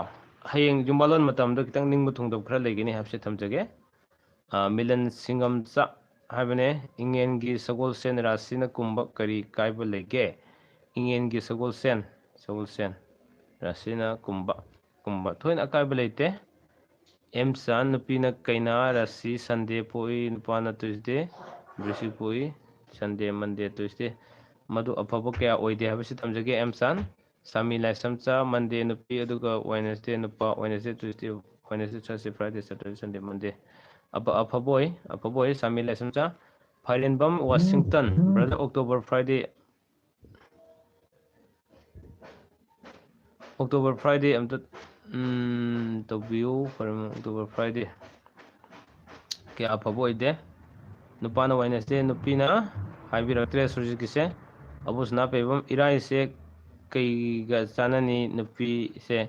ꯍꯌꯦꯡ ꯌꯨꯝꯕꯥꯂꯣꯟ ꯃꯇꯝꯗ ꯈꯤꯇꯪ ꯅꯤꯡꯕ ꯊꯨꯡꯗꯕ ꯈꯔ ꯂꯩꯒꯅꯤ ꯍꯥꯏꯕꯁꯤ ꯊꯝꯖꯒꯦ꯫ ꯑꯥ, ꯃꯤꯂꯟ ꯁꯤꯡꯉꯝꯆꯥ ꯍꯥꯏꯕꯅꯦ, "ꯏꯉꯦꯟꯒꯤ ꯁꯒꯣꯜꯁꯦꯟ ꯔꯥꯁꯤꯅ ꯀꯨꯝꯕ ꯀꯔꯤ ꯀꯥꯏꯕ ꯂꯩꯒꯦ?" ꯏꯉꯦꯟꯒꯤ ꯁꯒꯣꯜꯁꯦꯟ, ꯁꯒꯣꯜꯁꯦꯟ ꯔꯥꯁꯤꯅ ꯀꯨꯝꯕ, ꯀꯨꯝꯕ꯫ ꯊꯣꯏꯅ ꯑꯀꯥꯏꯕ ꯂꯩꯇꯦ꯫ ꯑꯦꯝ ꯆꯥꯟ, "ꯅꯨꯄꯤꯅ ꯀꯩꯅꯥ ꯔꯥꯁꯤ ꯁꯟꯗꯦ ꯄꯣꯛꯏ, ꯅꯨꯄꯥꯅ ꯇ꯭ꯌꯨꯁꯗꯦ, ꯕ꯭ꯔꯤꯁꯤꯛ ꯄꯣꯛꯏ, ꯁꯟꯗꯦ, ꯃꯟꯗꯦ, ꯇ꯭ꯌꯨꯁꯗꯦ꯫ ꯃꯗꯨ ꯑꯐꯕ ꯀꯌꯥ ꯑꯣꯏꯗꯦ" ꯍꯥꯏꯕꯁꯤ ꯊꯝꯖꯒꯦ, ꯑꯦꯝ ꯆꯥꯟ꯫ ꯁꯥꯃꯤ ꯂꯥꯏꯁ꯭ꯔꯝꯆꯥ, "ꯃꯟꯗꯦ ꯅꯨꯄꯤ, ꯑꯗꯨꯒ ꯋꯦꯅꯁꯗꯦ ꯅꯨꯄꯥ, Wednesday, Tuesday, Wednesday, Thursday, Friday, Saturday, Sunday, Monday. ꯑꯐ-, ꯑꯐꯕ ꯑꯣꯏ, ꯑꯐꯕ ꯑꯣꯏ", ꯁꯥꯃꯤ ꯂꯥꯏꯁ꯭ꯔꯝꯆꯥ꯫ ꯐꯥꯏꯔꯦꯟꯕꯝ Washington, "brother, October Friday, October Friday ꯑꯝꯇ, ꯎꯝ, ꯇꯧꯕꯤꯌꯨ, ꯐꯥꯏꯔꯦꯟꯕꯝ, ꯑꯣꯛꯇꯣꯕꯔ ꯐ꯭ꯔꯥꯏꯗꯦ꯫ ꯀꯌꯥ ꯑꯐꯕ ꯑꯣꯏꯗꯦ꯫ ꯅꯨꯄꯥꯅ ꯋꯦꯅꯁꯗꯦ, ꯅꯨꯄꯤꯅ ꯍꯥꯏꯕꯤꯔꯛꯇ꯭ꯔꯦ ꯁꯨꯔꯖꯤꯠꯀꯤꯁꯦ꯫ ꯑꯕꯨꯁꯅꯥ ꯄꯦꯕꯝ, "ꯏꯔꯥꯏꯁꯦ ꯀꯩꯒ ꯆꯥꯟꯅꯅꯤ?" ꯅꯨꯄꯤꯁꯦ,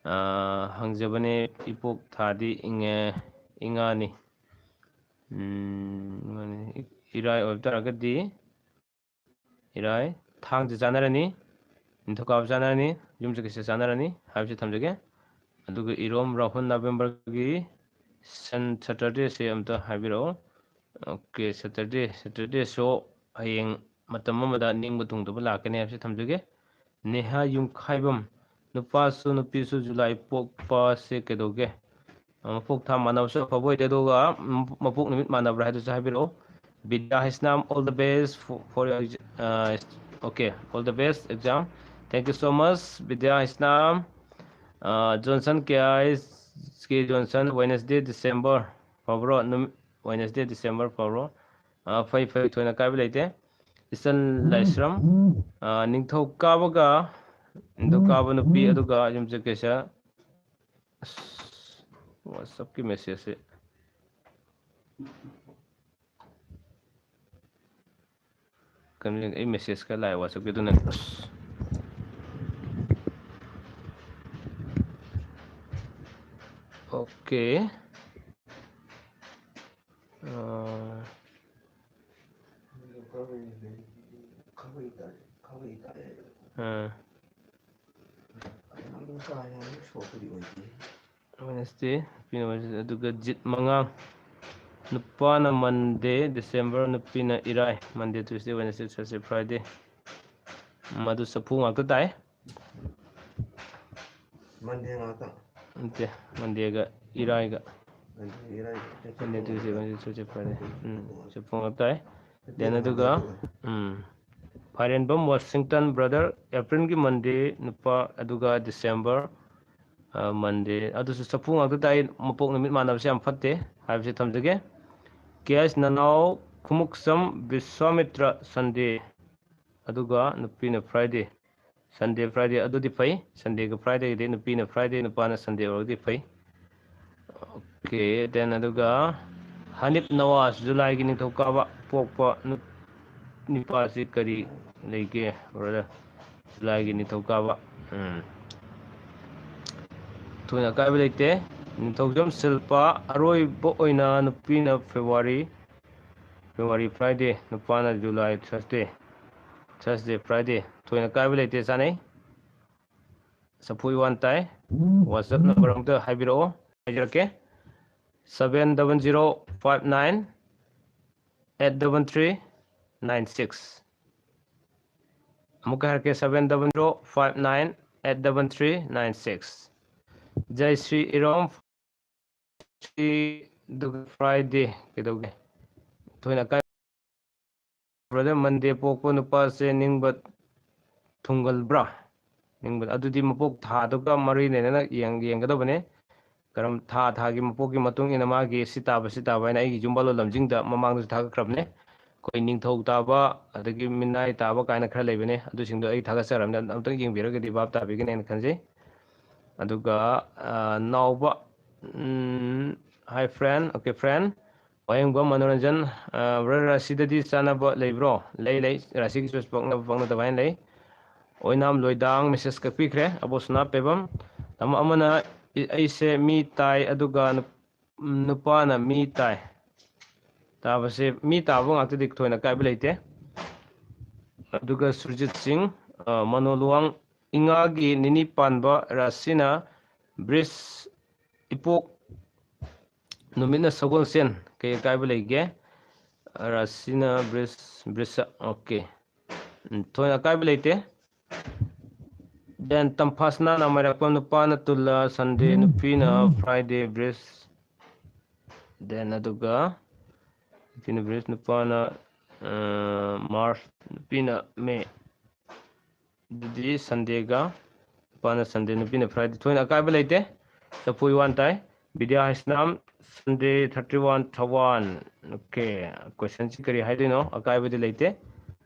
ꯑꯥ, ꯍꯪꯖꯕꯅꯦ꯫ "ꯏꯄꯣꯛ ꯊꯥꯗꯤ ꯏꯉꯦ-, ꯏꯉꯥꯅꯤ"꯫ ꯎꯝ, ꯏꯉꯥꯅꯤ꯫ ꯏꯔꯥꯏ ꯑꯣꯏꯕ ꯇꯥꯔꯒꯗꯤ ꯏꯔꯥꯏ, ꯊꯥꯡꯖ ꯆꯥꯟꯅꯔꯅꯤ, ꯅꯤꯡꯊꯧꯀꯥꯕ ꯆꯥꯟꯅꯔꯅꯤ, ꯌꯨꯝꯁꯀꯩꯁ ꯆꯥꯟꯅꯔꯅꯤ ꯍꯥꯏꯕꯁꯤ ꯊꯝꯖꯒꯦ꯫ ꯑꯗꯨꯒ ꯏꯔꯣꯝ ꯔꯥꯍꯨꯜ, ꯅꯕꯦꯝꯕꯔꯒꯤ ꯁꯟ-, ꯁꯦꯇꯔꯗꯦꯁꯦ ꯑꯝꯇ ꯍꯥꯏꯕꯤꯔꯛꯑꯣ꯫ ꯑꯣꯀꯦ, ꯁꯦꯇꯔꯗꯦ, ꯁꯦꯇꯔꯗꯦꯁꯨ ꯍꯌꯦꯡ ꯃꯇꯝ ꯑꯃꯗ ꯅꯤꯡꯕ ꯊꯨꯡꯗꯕ ꯂꯥꯛꯀꯅꯤ ꯍꯥꯏꯕꯁꯤ ꯊꯝꯖꯒꯦ꯫ ꯅꯦꯍꯥ ꯌꯨꯝꯈꯥꯏꯕꯝ, "ꯅꯨꯄꯥꯁꯨ ꯅꯨꯄꯤꯁꯨ ꯖꯨꯂꯥꯏ ꯄꯣꯛꯄꯁꯦ ꯀꯩꯗꯧꯒꯦ?" ꯃꯄꯣꯛ ꯊꯥ ꯃꯥꯟꯅꯕꯁꯨ ꯑꯐꯕ ꯑꯣꯏꯗꯦ, ꯑꯗꯨꯒ ꯃꯄꯣꯛ ꯅꯨꯃꯤꯠ ꯃꯥꯟꯅꯕ꯭ꯔꯥ ꯍꯥꯏꯗꯨꯁꯨ ꯍꯥꯏꯕꯤꯔꯛꯑꯣ꯫ ꯕꯤꯗ꯭ꯌꯥ Heisnam, "All the best for, for your, uh, okay, all the best exam." Thank you so much, ꯕꯤꯗ꯭ꯌꯥ ꯍꯩꯁꯅꯥꯝ꯫ ꯑ, ꯖꯣꯟꯁꯟ, ꯀꯦ ꯑꯥꯏ ꯀꯦ ꯖꯣꯟꯁꯟ, "Wednesday, December ꯐꯕ꯭ꯔꯣ?" ꯅꯨꯃꯤꯠ, "Wednesday, December ꯐꯕ꯭ꯔꯣ?" ꯑ, ꯐꯩ, ꯐꯩ, ꯊꯣꯏꯅ ꯀꯥꯏꯕ ꯂꯩꯇꯦ꯫ ꯏꯆꯟ ꯂꯥꯏꯁ꯭ꯔꯝ, ꯑ, "ꯅꯤꯡꯊꯧꯀꯥꯕꯒ, ꯅꯤꯡꯊꯧꯀꯥꯕ ꯅꯨꯄꯤ, ꯑꯗꯨꯒ ꯌꯨꯝꯁꯀꯩꯁ", ꯑꯁ, WhatsApp-ꯀꯤ message-ꯁꯦ꯫ ꯀꯩꯅꯣ, ꯑꯩ message ꯈꯔ ꯂꯥꯛꯑꯦ WhatsApp-ꯀꯤ, ꯑꯗꯨꯅꯅꯦ꯫ ꯑꯁ꯫ ꯑꯣꯀꯦ꯫ ꯑꯥ꯫ ꯑꯥ꯫ Wednesday, ꯅꯨꯄꯤꯅ Wednesday, ꯑꯗꯨꯒ ꯖꯤꯠ ꯃꯉꯥ, ꯅꯨꯄꯥꯅ Monday, December, ꯅꯨꯄꯤꯅ ꯏꯔꯥꯏ, Monday, Tuesday, Wednesday, Thursday, Friday꯫ ꯃꯗꯨ ꯆꯐꯨ ꯉꯥꯛꯇ ꯇꯥꯏ꯫ Monday ꯉꯥꯛꯇ? ꯅꯠꯇꯦ, Mondayꯒ ꯏꯔꯥꯏꯒ꯫ Monday, ꯏꯔꯥꯏ, Monday, Tuesday, Wednesday, Thursday, Friday꯫ ꯎꯝ, ꯆꯐꯨ ꯉꯥꯛꯇ ꯇꯥꯏ꯫ Then ꯑꯗꯨꯒ, ꯎꯝ, ꯐꯥꯏꯔꯦꯟꯕꯝ Washington brother, Aprilꯒꯤ Monday ꯅꯨꯄꯥ, ꯑꯗꯨꯒ December, ꯑ, Monday, ꯑꯗꯨꯁꯨ ꯆꯐꯨ ꯉꯥꯛꯇ ꯇꯥꯏ꯫ ꯃꯄꯣꯛ ꯅꯨꯃꯤꯠ ꯃꯥꯟꯅꯕꯁꯦ ꯌꯥꯝ ꯐꯠꯇꯦ ꯍꯥꯏꯕꯁꯦ ꯊꯝꯖꯒꯦ꯫ ꯀꯦ ꯑꯦꯁ ꯅꯅꯥꯎ ꯈꯨꯃꯨꯛꯆꯝ ꯕꯤꯁ꯭ꯋꯥꯃꯤꯇ꯭ꯔ Sunday, ꯑꯗꯨꯒ ꯅꯨꯄꯤꯅ Friday꯫ Sunday, Friday ꯑꯗꯨꯗꯤ ꯐꯩ꯫ Sundayꯒ Fridayꯒꯗꯤ ꯅꯨꯄꯤꯅ Friday, ꯅꯨꯄꯥꯅ Sunday ꯑꯣꯏꯔꯒꯗꯤ ꯐꯩ꯫ Okay, then ꯑꯗꯨꯒ ꯍꯅꯤꯞ ꯅꯋꯥꯖ, Julyꯒꯤ ꯅꯤꯡꯊꯧꯀꯥꯕ ꯄꯣꯛꯄ ꯅꯨ-, ꯅꯤꯄꯥꯁꯤ ꯀꯔꯤ ꯂꯩꯒꯦ, brother? Julyꯒꯤ ꯅꯤꯡꯊꯧꯀꯥꯕ꯫ ꯎꯝ꯫ ꯊꯣꯏꯅ ꯑꯀꯥꯏꯕ ꯂꯩꯇꯦ꯫ ꯅꯤꯡꯊꯧꯖꯝ ꯁꯤꯜꯄꯥ, ꯑꯔꯣꯏꯕ ꯑꯣꯏꯅ ꯅꯨꯄꯤꯅ February, February Friday, ꯅꯨꯄꯥꯅ July Thursday, Thursday, Friday꯫ ꯊꯣꯏꯅ ꯑꯀꯥꯏꯕ ꯂꯩꯇꯦ, ꯆꯥꯅꯩ꯫ ꯆꯐꯨ ꯏꯋꯥꯟ ꯇꯥꯏ꯫ WhatsApp number ꯑꯝꯇ ꯍꯥꯏꯕꯤꯔꯛꯑꯣ, ꯍꯥꯏꯖꯔꯛꯀꯦ꯫ Seven double zero five nine eight double three nine six꯫ ꯑꯃꯨꯛꯀ ꯍꯥꯏꯔꯛꯀꯦ, seven double zero five nine eight double three nine six꯫ ꯖꯩ Shri ꯏꯔꯣꯝ, ꯁꯤ, ꯑꯗꯨꯒ Friday ꯀꯩꯗꯧꯒꯦ? ꯊꯣꯏꯅ ꯑꯀꯥꯏ-, brother, Monday ꯄꯣꯛꯄ ꯅꯨꯄꯥꯁꯦ ꯅꯤꯡꯕ ꯊꯨꯡꯒꯜꯕ꯭ꯔꯥ? ꯅꯤꯡꯕ, ꯑꯗꯨꯗꯤ ꯃꯄꯣꯛ ꯊꯥꯗꯨꯒ ꯃꯔꯤ ꯂꯩꯅꯅ ꯌꯦꯡ-, ꯌꯦꯡꯒꯗꯕꯅꯦ꯫ ꯀꯔꯝ, ꯊꯥ ꯊꯥꯒꯤ ꯃꯄꯣꯛꯀꯤ ꯃꯇꯨꯡ ꯏꯟꯅ ꯃꯥꯒꯤ ꯁꯤ ꯇꯥꯕ, ꯁꯤ ꯇꯥꯕ ꯍꯥꯏꯅ ꯑꯩꯒꯤ ꯌꯨꯝꯕꯥꯜꯂꯣꯟ ꯂꯝꯖꯤꯡꯗ ꯃꯃꯥꯡꯗꯁꯨ ꯊꯥꯒꯠꯈ꯭ꯔꯕꯅꯦ꯫ ꯑꯩꯈꯣꯏ ꯅꯤꯡꯊꯧ ꯇꯥꯕ, ꯑꯗꯒꯤ ꯃꯤꯅꯥꯏ ꯇꯥꯕ ꯀꯥꯏꯅ ꯈꯔ ꯂꯩꯕꯅꯦ꯫ ꯑꯗꯨꯁꯤꯡꯗꯣ ꯑꯩ ꯊꯥꯒꯠꯆꯔꯕꯅꯦ, ꯑꯝꯇꯪ ꯌꯦꯡꯕꯤꯔꯒꯗꯤ ꯚꯥꯞ ꯇꯥꯕꯤꯒꯅꯤ ꯍꯥꯏꯅ ꯈꯟꯖꯩ꯫ ꯑꯗꯨꯒ, ꯑ, ꯅꯥꯎꯕ, ꯎꯝ, hi friend, okay friend, ꯋꯥꯍꯦꯡꯕꯝ ꯃꯅꯣꯔꯟꯖꯟ, ꯑ, brother, ꯔꯥꯁꯤꯗꯗꯤ ꯆꯥꯟꯅꯕ ꯂꯩꯕ꯭ꯔꯣ? ꯂꯩ, ꯂꯩ, ꯔꯥꯁꯤꯒꯤꯁꯨ ꯄꯛꯅꯕ ꯄꯛꯅꯗꯕ ꯍꯥꯏꯅ ꯂꯩ꯫ ꯑꯣꯏꯅꯥꯝ ꯂꯣꯏꯗꯥꯡ message ꯀꯛꯄꯤꯈ꯭ꯔꯦ꯫ ꯑꯕꯣꯁꯅꯥ ꯄꯦꯕꯝ, ꯇꯥꯃꯣ ꯑꯃꯅ, "ꯑꯩꯁꯦ ꯃꯤ ꯇꯥꯏ ꯑꯗꯨꯒ ꯅꯨꯞ-, ꯅꯨꯄꯥꯅ ꯃꯤ ꯇꯥꯏ"꯫ ꯇꯥꯕꯁꯦ, ꯃꯤ ꯇꯥꯕ ꯉꯥꯛꯇꯗꯤ ꯊꯣꯏꯅ ꯀꯥꯏꯕ ꯂꯩꯇꯦ꯫ ꯑꯗꯨꯒ ꯁꯨꯔꯖꯤꯠ ꯁꯤꯡ, ꯑ, ꯃꯅꯣ ꯂꯨꯋꯥꯡ, ꯏꯉꯥꯒꯤ ꯅꯤꯅꯤ ꯄꯥꯟꯕ ꯔꯥꯁꯤꯅ ꯕ꯭ꯔꯤꯖ, ꯏꯄꯣꯛ ꯅꯨꯃꯤꯠꯅ ꯁꯒꯣꯜꯁꯦꯟ, ꯀꯩ ꯑꯀꯥꯏꯕ ꯂꯩꯒꯦ? ꯔꯥꯁꯤꯅ ꯕ꯭ꯔꯤꯖ, ꯕ꯭ꯔꯤꯖ, okay. ꯎꯝ, ꯊꯣꯏꯅ ꯑꯀꯥꯏꯕ ꯂꯩꯇꯦ꯫ Then ꯇꯝꯐꯥꯁꯅꯥꯅ ꯃꯥꯏꯔꯥꯛꯄꯝ, ꯅꯨꯄꯥꯅ ꯇꯨꯂꯥ, Sunday, ꯅꯨꯄꯤꯅ Friday, ꯕ꯭ꯔꯤꯖ꯫ Then ꯑꯗꯨꯒ ꯅꯨꯄꯤꯅ ꯕ꯭ꯔꯤꯖ, ꯅꯨꯄꯥꯅ, ꯑ, March, ꯅꯨꯄꯤꯅ May꯫ ꯑꯗꯨꯗꯤ Sundayꯒ, ꯅꯨꯄꯥꯅ Sunday, ꯅꯨꯄꯤꯅ Friday꯫ ꯊꯣꯏꯅ ꯑꯀꯥꯏꯕ ꯂꯩꯇꯦ꯫ ꯆꯐꯨ ꯋꯥꯟ ꯇꯥꯏ꯫ ꯕꯤꯗ꯭ꯌꯥ Heisnam, Sunday, thirty one, ꯊꯋꯥꯟ꯫ Okay, questionꯁꯤ ꯀꯔꯤ ꯍꯥꯏꯗꯣꯏꯅꯣ? ꯑꯀꯥꯏꯕꯗꯤ ꯂꯩꯇꯦ꯫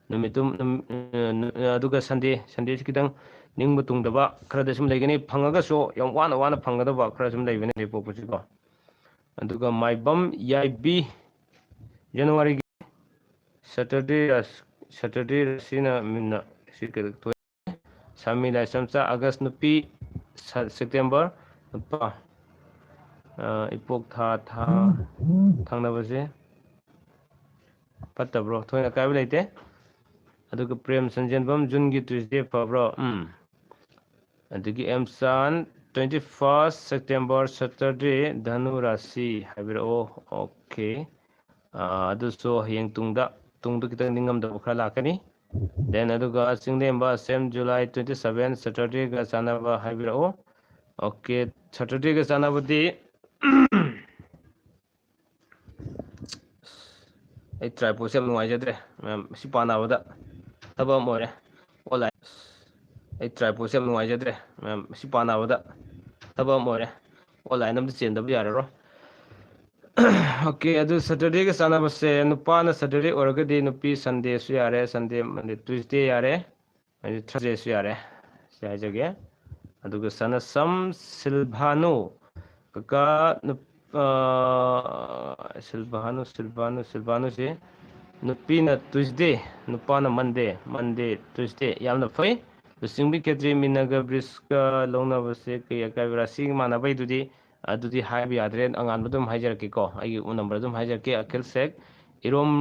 ꯅꯨꯃꯤꯠꯇꯨ, ꯅꯨꯝ-, ꯑ, ꯅꯨ-, ꯑꯗꯨꯒ Sunday, Sundayꯁꯤ ꯈꯤꯇꯪ ꯅꯤꯡꯕ ꯇꯨꯡꯗꯕ ꯈꯔꯗꯤ ꯁꯨꯝ ꯂꯩꯒꯅꯤ꯫ ꯐꯪꯉꯒꯁꯨ ꯌꯥꯝ ꯋꯥꯅ ꯋꯥꯅ ꯐꯪꯒꯗꯕ ꯈꯔ ꯁꯨꯝ ꯂꯩꯕꯅꯦ ꯂꯩꯄꯣꯛꯄꯁꯤꯀꯣ꯫ ꯑꯗꯨꯒ ꯃꯥꯏꯕꯝ ꯌꯥꯏꯕꯤ, Januaryꯒꯤ Saturday, Saturday ꯔꯥꯁꯤꯅ ꯃꯤꯟꯅ ꯁꯤ ꯀꯩꯗ ꯊꯣꯛꯑꯦ꯫ ꯁꯥꯃꯤ ꯂꯥꯏꯁ꯭ꯔꯝꯆꯥ, August ꯅꯨꯄꯤ, ꯁ-, September ꯅꯨꯄꯥ꯫ ꯑ, ꯏꯄꯣꯛ ꯊꯥ, ꯊꯥ ꯊꯪꯅꯕꯁꯦ ꯐꯠꯇꯕ꯭ꯔꯣ? ꯊꯣꯏꯅ ꯑꯀꯥꯏꯕ ꯂꯩꯇꯦ꯫ ꯑꯗꯨꯒ ꯄ꯭ꯔꯦꯝ ꯁꯟꯖꯦꯟꯕꯝ, Juneꯒꯤ Tuesday ꯐꯕ꯭ꯔꯣ? ꯎꯝ꯫ ꯑꯗꯒꯤ ꯑꯦꯝꯆꯥꯟ, twenty first September, Saturday, ꯙꯅꯨ ꯔꯥꯁꯤ ꯍꯥꯏꯕꯤꯔꯛꯑꯣ꯫ Okay꯫ ꯑ, ꯑꯗꯨꯁꯨ ꯍꯌꯦꯡ ꯇꯨꯡꯗ, ꯇꯨꯡꯗ ꯈꯤꯇꯪ ꯅꯤꯡꯉꯝꯗꯕ ꯈꯔ ꯂꯥꯛꯀꯅꯤ꯫ Then ꯑꯗꯨꯒ ꯆꯤꯡꯂꯦꯝꯕ, same July twenty seven, Saturdayꯒ ꯆꯥꯟꯅꯕ ꯍꯥꯏꯕꯤꯔꯛꯑꯣ꯫ Okay, Saturdayꯒ ꯆꯥꯟꯅꯕꯗꯤ ꯑꯩ tripodꯁꯦ ꯌꯥꯝ ꯅꯨꯡꯉꯥꯏꯖꯗ꯭ꯔꯦ ꯃꯌꯥꯝ, ꯁꯤ ꯄꯥꯟꯅꯕꯗ ꯊꯕꯛ ꯑꯃ ꯑꯣꯏꯔꯦ꯫ Online, ꯑꯩ tripodꯁꯦ ꯌꯥꯝ ꯅꯨꯡꯉꯥꯏꯖꯗ꯭ꯔꯦ ꯃꯌꯥꯝ, ꯁꯤ ꯄꯥꯟꯅꯕꯗ ꯊꯕꯛ ꯑꯃ ꯑꯣꯏꯔꯦ꯫ Online ꯑꯝꯇ ꯆꯦꯟꯗꯕ ꯌꯥꯔꯔꯣꯏ꯫ Okay, ꯑꯗꯨ Saturdayꯒ ꯆꯥꯟꯅꯕꯁꯦ, ꯅꯨꯄꯥꯅ Saturday ꯑꯣꯏꯔꯒꯗꯤ ꯅꯨꯄꯤ Sundayꯁꯨ ꯌꯥꯔꯦ, Sunday, Monday, Tuesday ꯌꯥꯔꯦ, ꯑꯗꯩ Thursdayꯁꯨ ꯌꯥꯔꯦ, ꯁꯤ ꯍꯥꯏꯖꯒꯦ꯫ ꯑꯗꯨꯒ ꯁꯅꯁꯝ ꯁꯤꯜꯚꯥꯅꯨ, ꯀꯀꯥ, ꯅꯨꯞ-, ꯑ, ꯁꯤꯜꯚꯥꯅꯨ, ꯁꯤꯜꯚꯥꯅꯨ, ꯁꯤꯜꯚꯥꯅꯨꯁꯤ ꯅꯨꯄꯤꯅ Tuesday, ꯅꯨꯄꯥꯅ Monday, Monday, Tuesday, ꯌꯥꯝꯅ ꯐꯩ꯫ ꯂꯨꯆꯤꯡꯕꯤ ꯈꯦꯇ꯭ꯔꯤ, ꯃꯤꯅꯒ ꯕ꯭ꯔꯤꯖꯀ ꯂꯧꯅꯕꯁꯦ ꯀꯩ ꯑꯀꯥꯏꯕ? ꯔꯥꯁꯤꯒ ꯃꯥꯟꯅꯕꯩꯗꯨꯗꯤ, ꯑꯗꯨꯗꯤ ꯍꯥꯏꯕ ꯌꯥꯗ꯭ꯔꯦ꯫ ꯑꯉꯥꯟꯕ ꯑꯗꯨꯝ ꯍꯥꯏꯖꯔꯛꯀꯦꯀꯣ, ꯑꯩꯒꯤ number ꯑꯗꯨꯝ ꯍꯥꯏꯖꯔꯛꯀꯦ, ꯑꯈꯤꯜ ꯁꯦꯛ, ꯏꯔꯣꯝ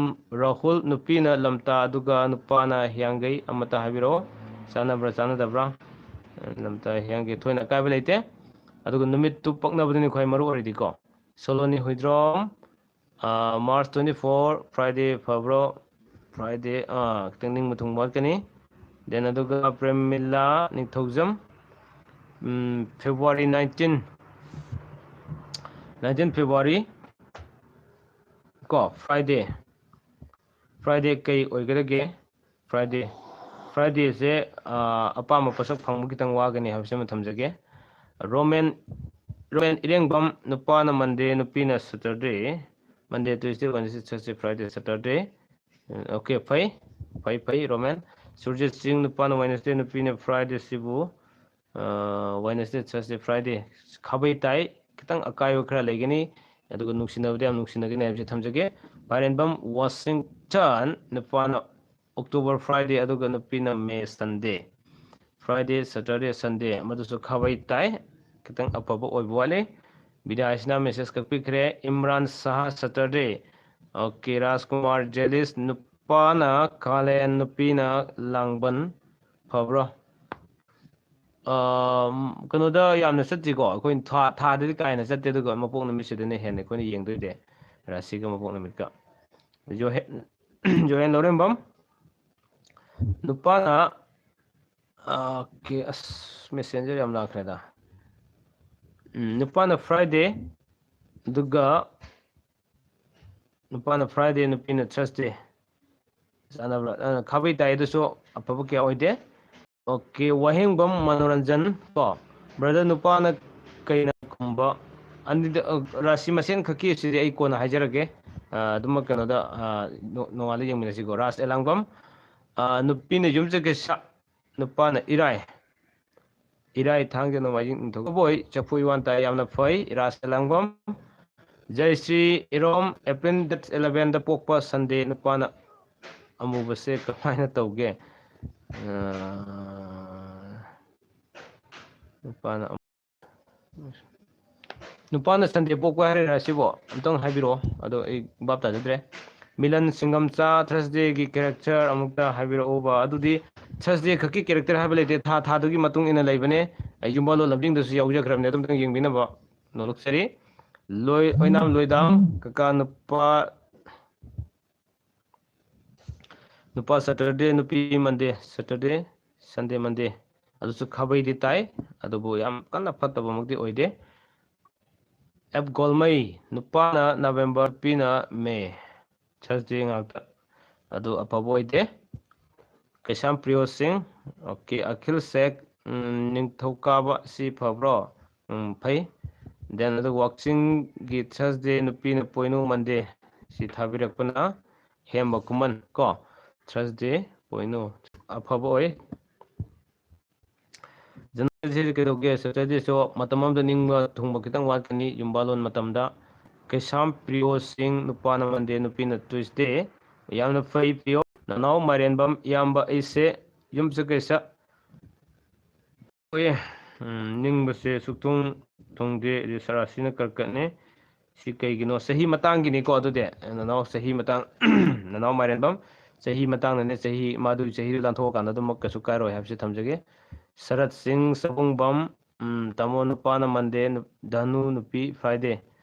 ꯔꯥꯍꯨꯜ, ꯅꯨꯄꯤꯅ ꯂꯝꯇꯥ, ꯑꯗꯨꯒ ꯅꯨꯄꯥꯅ ꯍꯤꯌꯥꯡꯒꯩ꯫ ꯑꯃꯇ ꯍꯥꯏꯕꯤꯔꯛꯑꯣ, ꯆꯥꯟꯅꯕ꯭ꯔꯥ ꯆꯥꯟꯅꯗꯕ꯭ꯔꯥ? ꯂꯝꯇꯥ ꯍꯤꯌꯥꯡꯒꯩ, ꯊꯣꯏꯅ ꯑꯀꯥꯏꯕ ꯂꯩꯇꯦ꯫ ꯑꯗꯨꯒ ꯅꯨꯃꯤꯠꯇꯨ ꯄꯛꯅꯕꯗꯨꯅꯤ ꯈ꯭ꯋꯥꯏ ꯃꯔꯨ ꯑꯣꯏꯔꯤꯗꯤꯀꯣ꯫ ꯁꯣꯂꯣꯅꯤ Huidrom, March twenty four, Friday ꯐꯕ꯭ꯔꯣ? ꯐ꯭ꯔꯥꯏꯗꯦ, ꯑꯥ, ꯈꯤꯇꯪ ꯅꯤꯡꯕ ꯊꯨꯡꯕ ꯋꯥꯠꯀꯅꯤ꯫ Then ꯑꯗꯨꯒ Premila Ningthoujam, um, February nineteen, nineteen February ꯀꯣ, ꯐ꯭ꯔꯥꯏꯗꯦ꯫ ꯐ꯭ꯔꯥꯏꯗꯦ ꯀꯩ ꯑꯣꯏꯒꯗꯒꯦ? ꯐ꯭ꯔꯥꯏꯗꯦ, ꯐ꯭ꯔꯥꯏꯗꯦꯁꯦ, ꯑꯥ, ꯑꯄꯥꯝꯕ ꯄꯣꯠꯁꯛ ꯐꯪꯕ ꯈꯤꯇꯪ ꯋꯥꯒꯅꯤ ꯍꯥꯏꯕꯁꯤꯃ ꯊꯝꯖꯒꯦ꯫ ꯔꯣꯃꯦꯟ, ꯔꯣꯃꯦꯟ ꯏꯔꯦꯡꯕꯝ, ꯅꯨꯄꯥꯅ ꯃꯟꯗꯦ, ꯅꯨꯄꯤꯅ Saturday. Monday, Tuesday, Wednesday, Thursday, Friday, Saturday. Okay, ꯐꯩ, ꯐꯩ, ꯐꯩ, ꯔꯣꯃꯦꯟ꯫ ꯁꯨꯔꯖꯤꯠ ꯁꯤꯡ, ꯅꯨꯄꯥꯅ ꯋꯦꯟꯁꯗꯦ, ꯅꯨꯄꯤꯅ ꯐ꯭ꯔꯥꯏꯗꯦ ꯁꯤꯕꯨ, ꯑꯥ, ꯋꯦꯟꯁꯗꯦ, ꯊꯔꯁꯗꯦ, ꯐ꯭ꯔꯥꯏꯗꯦ꯫ ꯈꯥꯕꯩ ꯇꯥꯏ, ꯈꯤꯇꯪ ꯑꯀꯥꯏꯕ ꯈꯔ ꯂꯩꯒꯅꯤ, ꯑꯗꯨꯒ ꯅꯨꯡꯁꯤꯅꯕꯗꯤ ꯌꯥꯝ ꯅꯨꯡꯁꯤꯅꯒꯅꯤ ꯍꯥꯏꯕꯁꯤ ꯊꯝꯖꯒꯦ꯫ ꯚꯥꯏꯔꯦꯟꯕꯝ ꯋꯥꯁꯤꯡꯇꯟ, ꯅꯨꯄꯥꯅ ꯑꯣꯛꯇꯣꯕꯔ ꯐ꯭ꯔꯥꯏꯗꯦ, ꯑꯗꯨꯒ ꯅꯨꯄꯤꯅ ꯃꯦ ꯁꯟꯗꯦ꯫ ꯐ꯭ꯔꯥꯏꯗꯦ, ꯁꯇꯔꯗꯦ, ꯁꯟꯗꯦ, ꯃꯗꯨꯁꯨ ꯈꯥꯕꯩ ꯇꯥꯏ, ꯈꯤꯇꯪ ꯑꯐꯕ ꯑꯣꯏꯕ ꯋꯥꯠꯂꯤ꯫ ꯕꯤꯗ꯭ꯌꯥꯁꯤꯅ ꯃꯦꯁꯦꯖ ꯀꯛꯄꯤꯈ꯭ꯔꯦ꯫ ꯏꯝꯔꯥꯟ ꯁꯍꯥ, ꯁꯇꯔꯗꯦ꯫ ꯑꯣꯀꯦ, ꯔꯥꯖꯀꯨꯃꯥꯔ ꯖꯦꯂꯤꯁ, ꯅꯨꯄꯥꯅ ꯀꯥꯂꯦꯟ, ꯅꯨꯄꯤꯅ ꯂꯥꯡꯕꯟ꯫ ꯐꯕ꯭ꯔꯣ? ꯑꯝ, ꯀꯩꯅꯣꯗ ꯌꯥꯝꯅ ꯆꯠꯇꯦꯀꯣ, ꯑꯩꯈꯣꯏ ꯊꯥ, ꯊꯥꯗꯗꯤ ꯀꯥ ꯍꯦꯟꯅ ꯆꯠꯇꯦ, ꯑꯗꯨꯒ ꯃꯄꯣꯛ ꯅꯨꯃꯤꯠꯁꯤꯗꯅ ꯍꯦꯟꯅ ꯑꯩꯈꯣꯏꯅ ꯌꯦꯡꯗꯣꯏꯁꯦ, ꯔꯥꯁꯤꯒ ꯃꯄꯣꯛ ꯅꯨꯃꯤꯠꯀ꯫ ꯖꯣꯍꯦꯟ, ꯖꯣꯍꯦꯟ ꯂꯧꯔꯦꯝꯕꯝ, ꯅꯨꯄꯥꯅ, ꯑꯣꯀꯦ, ꯑꯁ, ꯃꯦꯁꯦꯟꯖꯔ ꯌꯥꯝ ꯂꯥꯛꯈ꯭ꯔꯦꯗ꯫ ꯎꯝ, ꯅꯨꯄꯥꯅ ꯐ꯭ꯔꯥꯏꯗꯦ, ꯑꯗꯨꯒ ꯅꯨꯄꯥꯅ ꯐ꯭ꯔꯥꯏꯗꯦ, ꯅꯨꯄꯤꯅ ꯊꯔꯁꯗꯦ꯫ ꯆꯥꯟꯅꯕ꯭ꯔꯥ? ꯑ, ꯈꯥꯕꯩ ꯇꯥꯏ, ꯑꯗꯨꯁꯨ ꯑꯐꯕ ꯀꯌꯥ ꯑꯣꯏꯗꯦ꯫ ꯑꯣꯀꯦ, ꯋꯥꯍꯦꯡꯕꯝ ꯃꯅꯣꯔꯟꯖꯟ ꯀꯣ, ꯕ꯭ꯔꯗꯔ, ꯅꯨꯄꯥꯅ ꯀꯩꯅ ꯈꯨꯝꯕ? ꯑꯅꯤꯗ, ꯑ, ꯔꯥꯁꯤ ꯃꯁꯦꯟ ꯈꯛꯀꯤ ꯁꯤꯗꯤ ꯑꯩ ꯀꯣꯟꯅ ꯍꯥꯏꯖꯔꯒꯦ꯫ ꯑ, ꯑꯗꯨꯃꯛ ꯀꯩꯅꯣꯗ, ꯑ, ꯅꯣ-, ꯅꯣꯡꯉꯥꯜꯂ ꯌꯦꯡꯃꯤꯟꯅꯁꯤꯀꯣ꯫ ꯔꯥꯁ ꯑꯦꯂꯥꯡꯕꯝ, ꯑ, ꯅꯨꯄꯤꯅ ꯌꯨꯝꯁꯀꯩꯁ, ꯅꯨꯄꯥꯅ ꯏꯔꯥꯏ꯫ ꯏꯔꯥꯏ, ꯊꯥꯡꯖ, ꯅꯣꯡꯃꯥꯏꯖꯤꯡ, ꯅꯤꯡꯊꯧꯀꯥꯕ꯫ ꯕꯣꯏ, ꯆꯐꯨ ꯏꯋꯥꯟ ꯇꯥꯏ, ꯌꯥꯝꯅ ꯐꯩ꯫ ꯔꯥꯁ ꯑꯦꯂꯥꯡꯕꯝ, ꯖꯌꯁ꯭ꯔꯤ ꯏꯔꯣꯝ, ꯑꯦꯄ꯭ꯔꯤꯜ ꯗꯦꯠ ꯑꯦꯂꯚꯦꯟꯗ ꯄꯣꯛꯄ ꯁꯟꯗꯦ, ꯅꯨꯄꯥꯅ ꯑꯃꯨꯕꯁꯦ ꯀꯃꯥꯏꯅ ꯇꯧꯒꯦ? ꯑ, ꯅꯨꯄꯥꯅ, ꯅꯨꯄꯥꯅ ꯁꯟꯗꯦ ꯄꯣꯛꯄ ꯍꯥꯏꯔꯤꯔꯥ ꯁꯤꯕꯣ? ꯑꯝꯇꯪ ꯍꯥꯏꯕꯤꯔꯛꯑꯣ, ꯑꯗꯣ ꯑꯩ ꯚꯥꯞ ꯇꯥꯖꯗ꯭ꯔꯦ꯫ ꯃꯤꯂꯟ ꯁꯤꯡꯒꯝꯆꯥ, ꯊꯔꯁꯗꯦꯒꯤ ꯀꯦꯔꯦꯛꯇꯔ ꯑꯃꯨꯛꯇ ꯍꯥꯏꯕꯤꯔꯛꯎꯕ꯫ ꯑꯗꯨꯗꯤ ꯊꯔꯁꯗꯦ ꯈꯛꯀꯤ ꯀꯦꯔꯦꯛꯇꯔ ꯍꯥꯏꯕ ꯂꯩꯇꯦ, ꯊꯥ ꯊꯥꯗꯨꯒꯤ ꯃꯇꯨꯡ ꯏꯟꯅ ꯂꯩꯕꯅꯦ꯫ ꯑꯩ ꯌꯨꯝꯕꯥꯂꯣ ꯂꯝꯖꯤꯡꯗꯁꯨ ꯌꯥꯎꯖꯈ꯭ꯔꯕꯅꯦ, ꯑꯗꯨꯝꯇꯪ ꯌꯦꯡꯕꯤꯅꯕ ꯅꯣꯂꯨꯛꯆꯔꯤ꯫ ꯂꯣꯏ ꯑꯣꯏꯅꯥꯝ ꯂꯣꯏꯗꯥꯝ ꯀꯀꯥ ꯅꯨꯄꯥ ꯅꯨꯄꯥ ꯁꯇꯔꯗꯦ, ꯅꯨꯄꯤ ꯃꯟꯗꯦ꯫ ꯁꯇꯔꯗꯦ, ꯁꯟꯗꯦ, ꯃꯟꯗꯦ꯫ ꯑꯗꯨꯁꯨ ꯈꯥꯕꯩꯗꯤ ꯇꯥꯏ, ꯑꯗꯨꯕꯨ ꯌꯥꯝ ꯀꯟꯅ ꯐꯠꯇꯕꯃꯛꯇꯤ ꯑꯣꯏꯗꯦ꯫ ꯑꯦꯞ ꯒꯣꯜꯃꯩ, ꯅꯨꯄꯥꯅ ꯅꯕꯦꯝꯕꯔ, ꯅꯨꯄꯤꯅ ꯃꯦ꯫ ꯊꯔꯁꯗꯦ ꯉꯥꯛꯇ꯫ ꯑꯗꯨ ꯑꯐꯕ ꯑꯣꯏꯗꯦ꯫ ꯀꯩꯁꯥꯝ ꯄ꯭ꯔꯤꯌꯣ ꯁꯤꯡ, ꯑꯣꯀꯦ꯫ ꯑꯈꯤꯜ ꯁꯦꯛ, ꯎꯝ, ꯅꯤꯡꯊꯧꯀꯥꯕ ꯁꯤ ꯐꯕ꯭ꯔꯣ? ꯎꯝ, ꯐꯩ꯫ Then ꯑꯗꯨ ꯋꯥꯛꯆꯤꯡꯒꯤ ꯊꯔꯁꯗꯦ, ꯅꯨꯄꯤꯅ ꯄꯣꯏꯅꯨ ꯃꯟꯗꯦ꯫ ꯁꯤ ꯊꯥꯕꯤꯔꯛꯄꯅ ꯍꯦꯝꯕ ꯈꯨꯃꯟ ꯀꯣ꯫ ꯊꯔꯁꯗꯦ ꯄꯣꯏꯅꯨ ꯑꯐꯕ ꯑꯣꯏ꯫ ꯖꯅꯋꯥꯔꯤꯁꯤꯗꯤ ꯀꯩꯗꯧꯒꯦ? ꯁꯦꯇꯔꯗꯦꯁꯨ ꯃꯇꯝ ꯑꯃꯗ ꯅꯤꯡꯕ ꯊꯨꯡꯕ ꯈꯤꯇꯪ ꯋꯥꯠꯀꯅꯤ ꯌꯨꯝꯕꯥꯂꯣꯟ ꯃꯇꯝꯗ꯫ ꯀꯩꯁꯥꯝ ꯄ꯭ꯔꯤꯌꯣ ꯁꯤꯡ, ꯅꯨꯄꯥꯅ ꯃꯟꯗꯦ, ꯅꯨꯄꯤꯅ ꯇ꯭ꯌꯨꯁꯗꯦ꯫ ꯌꯥꯝꯅ ꯐꯩ ꯄ꯭ꯔꯤꯌꯣ꯫ ꯅꯅꯥꯎ ꯃꯥꯏꯔꯦꯟꯕꯝ, ꯏꯌꯥꯝꯕ ꯑꯩꯁꯦ ꯌꯨꯝ ꯆꯠꯈ꯭ꯔꯦ ꯁ-, ꯍꯣꯏ, ꯎꯝ, ꯅꯤꯡꯕꯁꯦ ꯁꯨꯛꯊꯨꯡ ꯊꯨꯡꯗꯦ꯫ ꯔꯤꯁꯔꯥꯁꯤꯅ ꯀꯔꯀꯠꯅꯦ꯫ ꯁꯤ ꯀꯩꯒꯤꯅꯣ? ꯆꯍꯤ ꯃꯇꯥꯡꯒꯤꯅꯤꯀꯣ꯫ ꯑꯗꯨꯗꯤ ꯅꯅꯥꯎ ꯆꯍꯤ ꯃꯇꯥꯡ, ꯅꯅꯥꯎ ꯃꯥꯏꯔꯦꯟꯕꯝ, ꯆꯍꯤ ꯃꯇꯥꯡꯗꯅꯦ꯫ ꯆꯍꯤ, ꯃꯥꯗꯨꯒꯤ ꯆꯍꯤꯗꯨ ꯂꯥꯟꯊꯣꯛꯑꯀꯥꯟꯗ ꯑꯗꯨꯃꯛ ꯀꯩꯁꯨ ꯀꯥꯏꯔꯣꯏ ꯍꯥꯏꯕꯁꯤ ꯊꯝꯖꯒꯦ꯫ ꯁꯔꯠ ꯁꯤꯡ ꯁꯕꯨꯡꯕꯝ, ꯎꯝ, ꯇꯥꯃꯣ ꯅꯨꯄꯥꯅ ꯃꯟꯗꯦ, ꯅꯨ-, ꯙꯅꯨ ꯅꯨꯄꯤ ꯐ꯭ꯔꯥꯏꯗꯦ꯫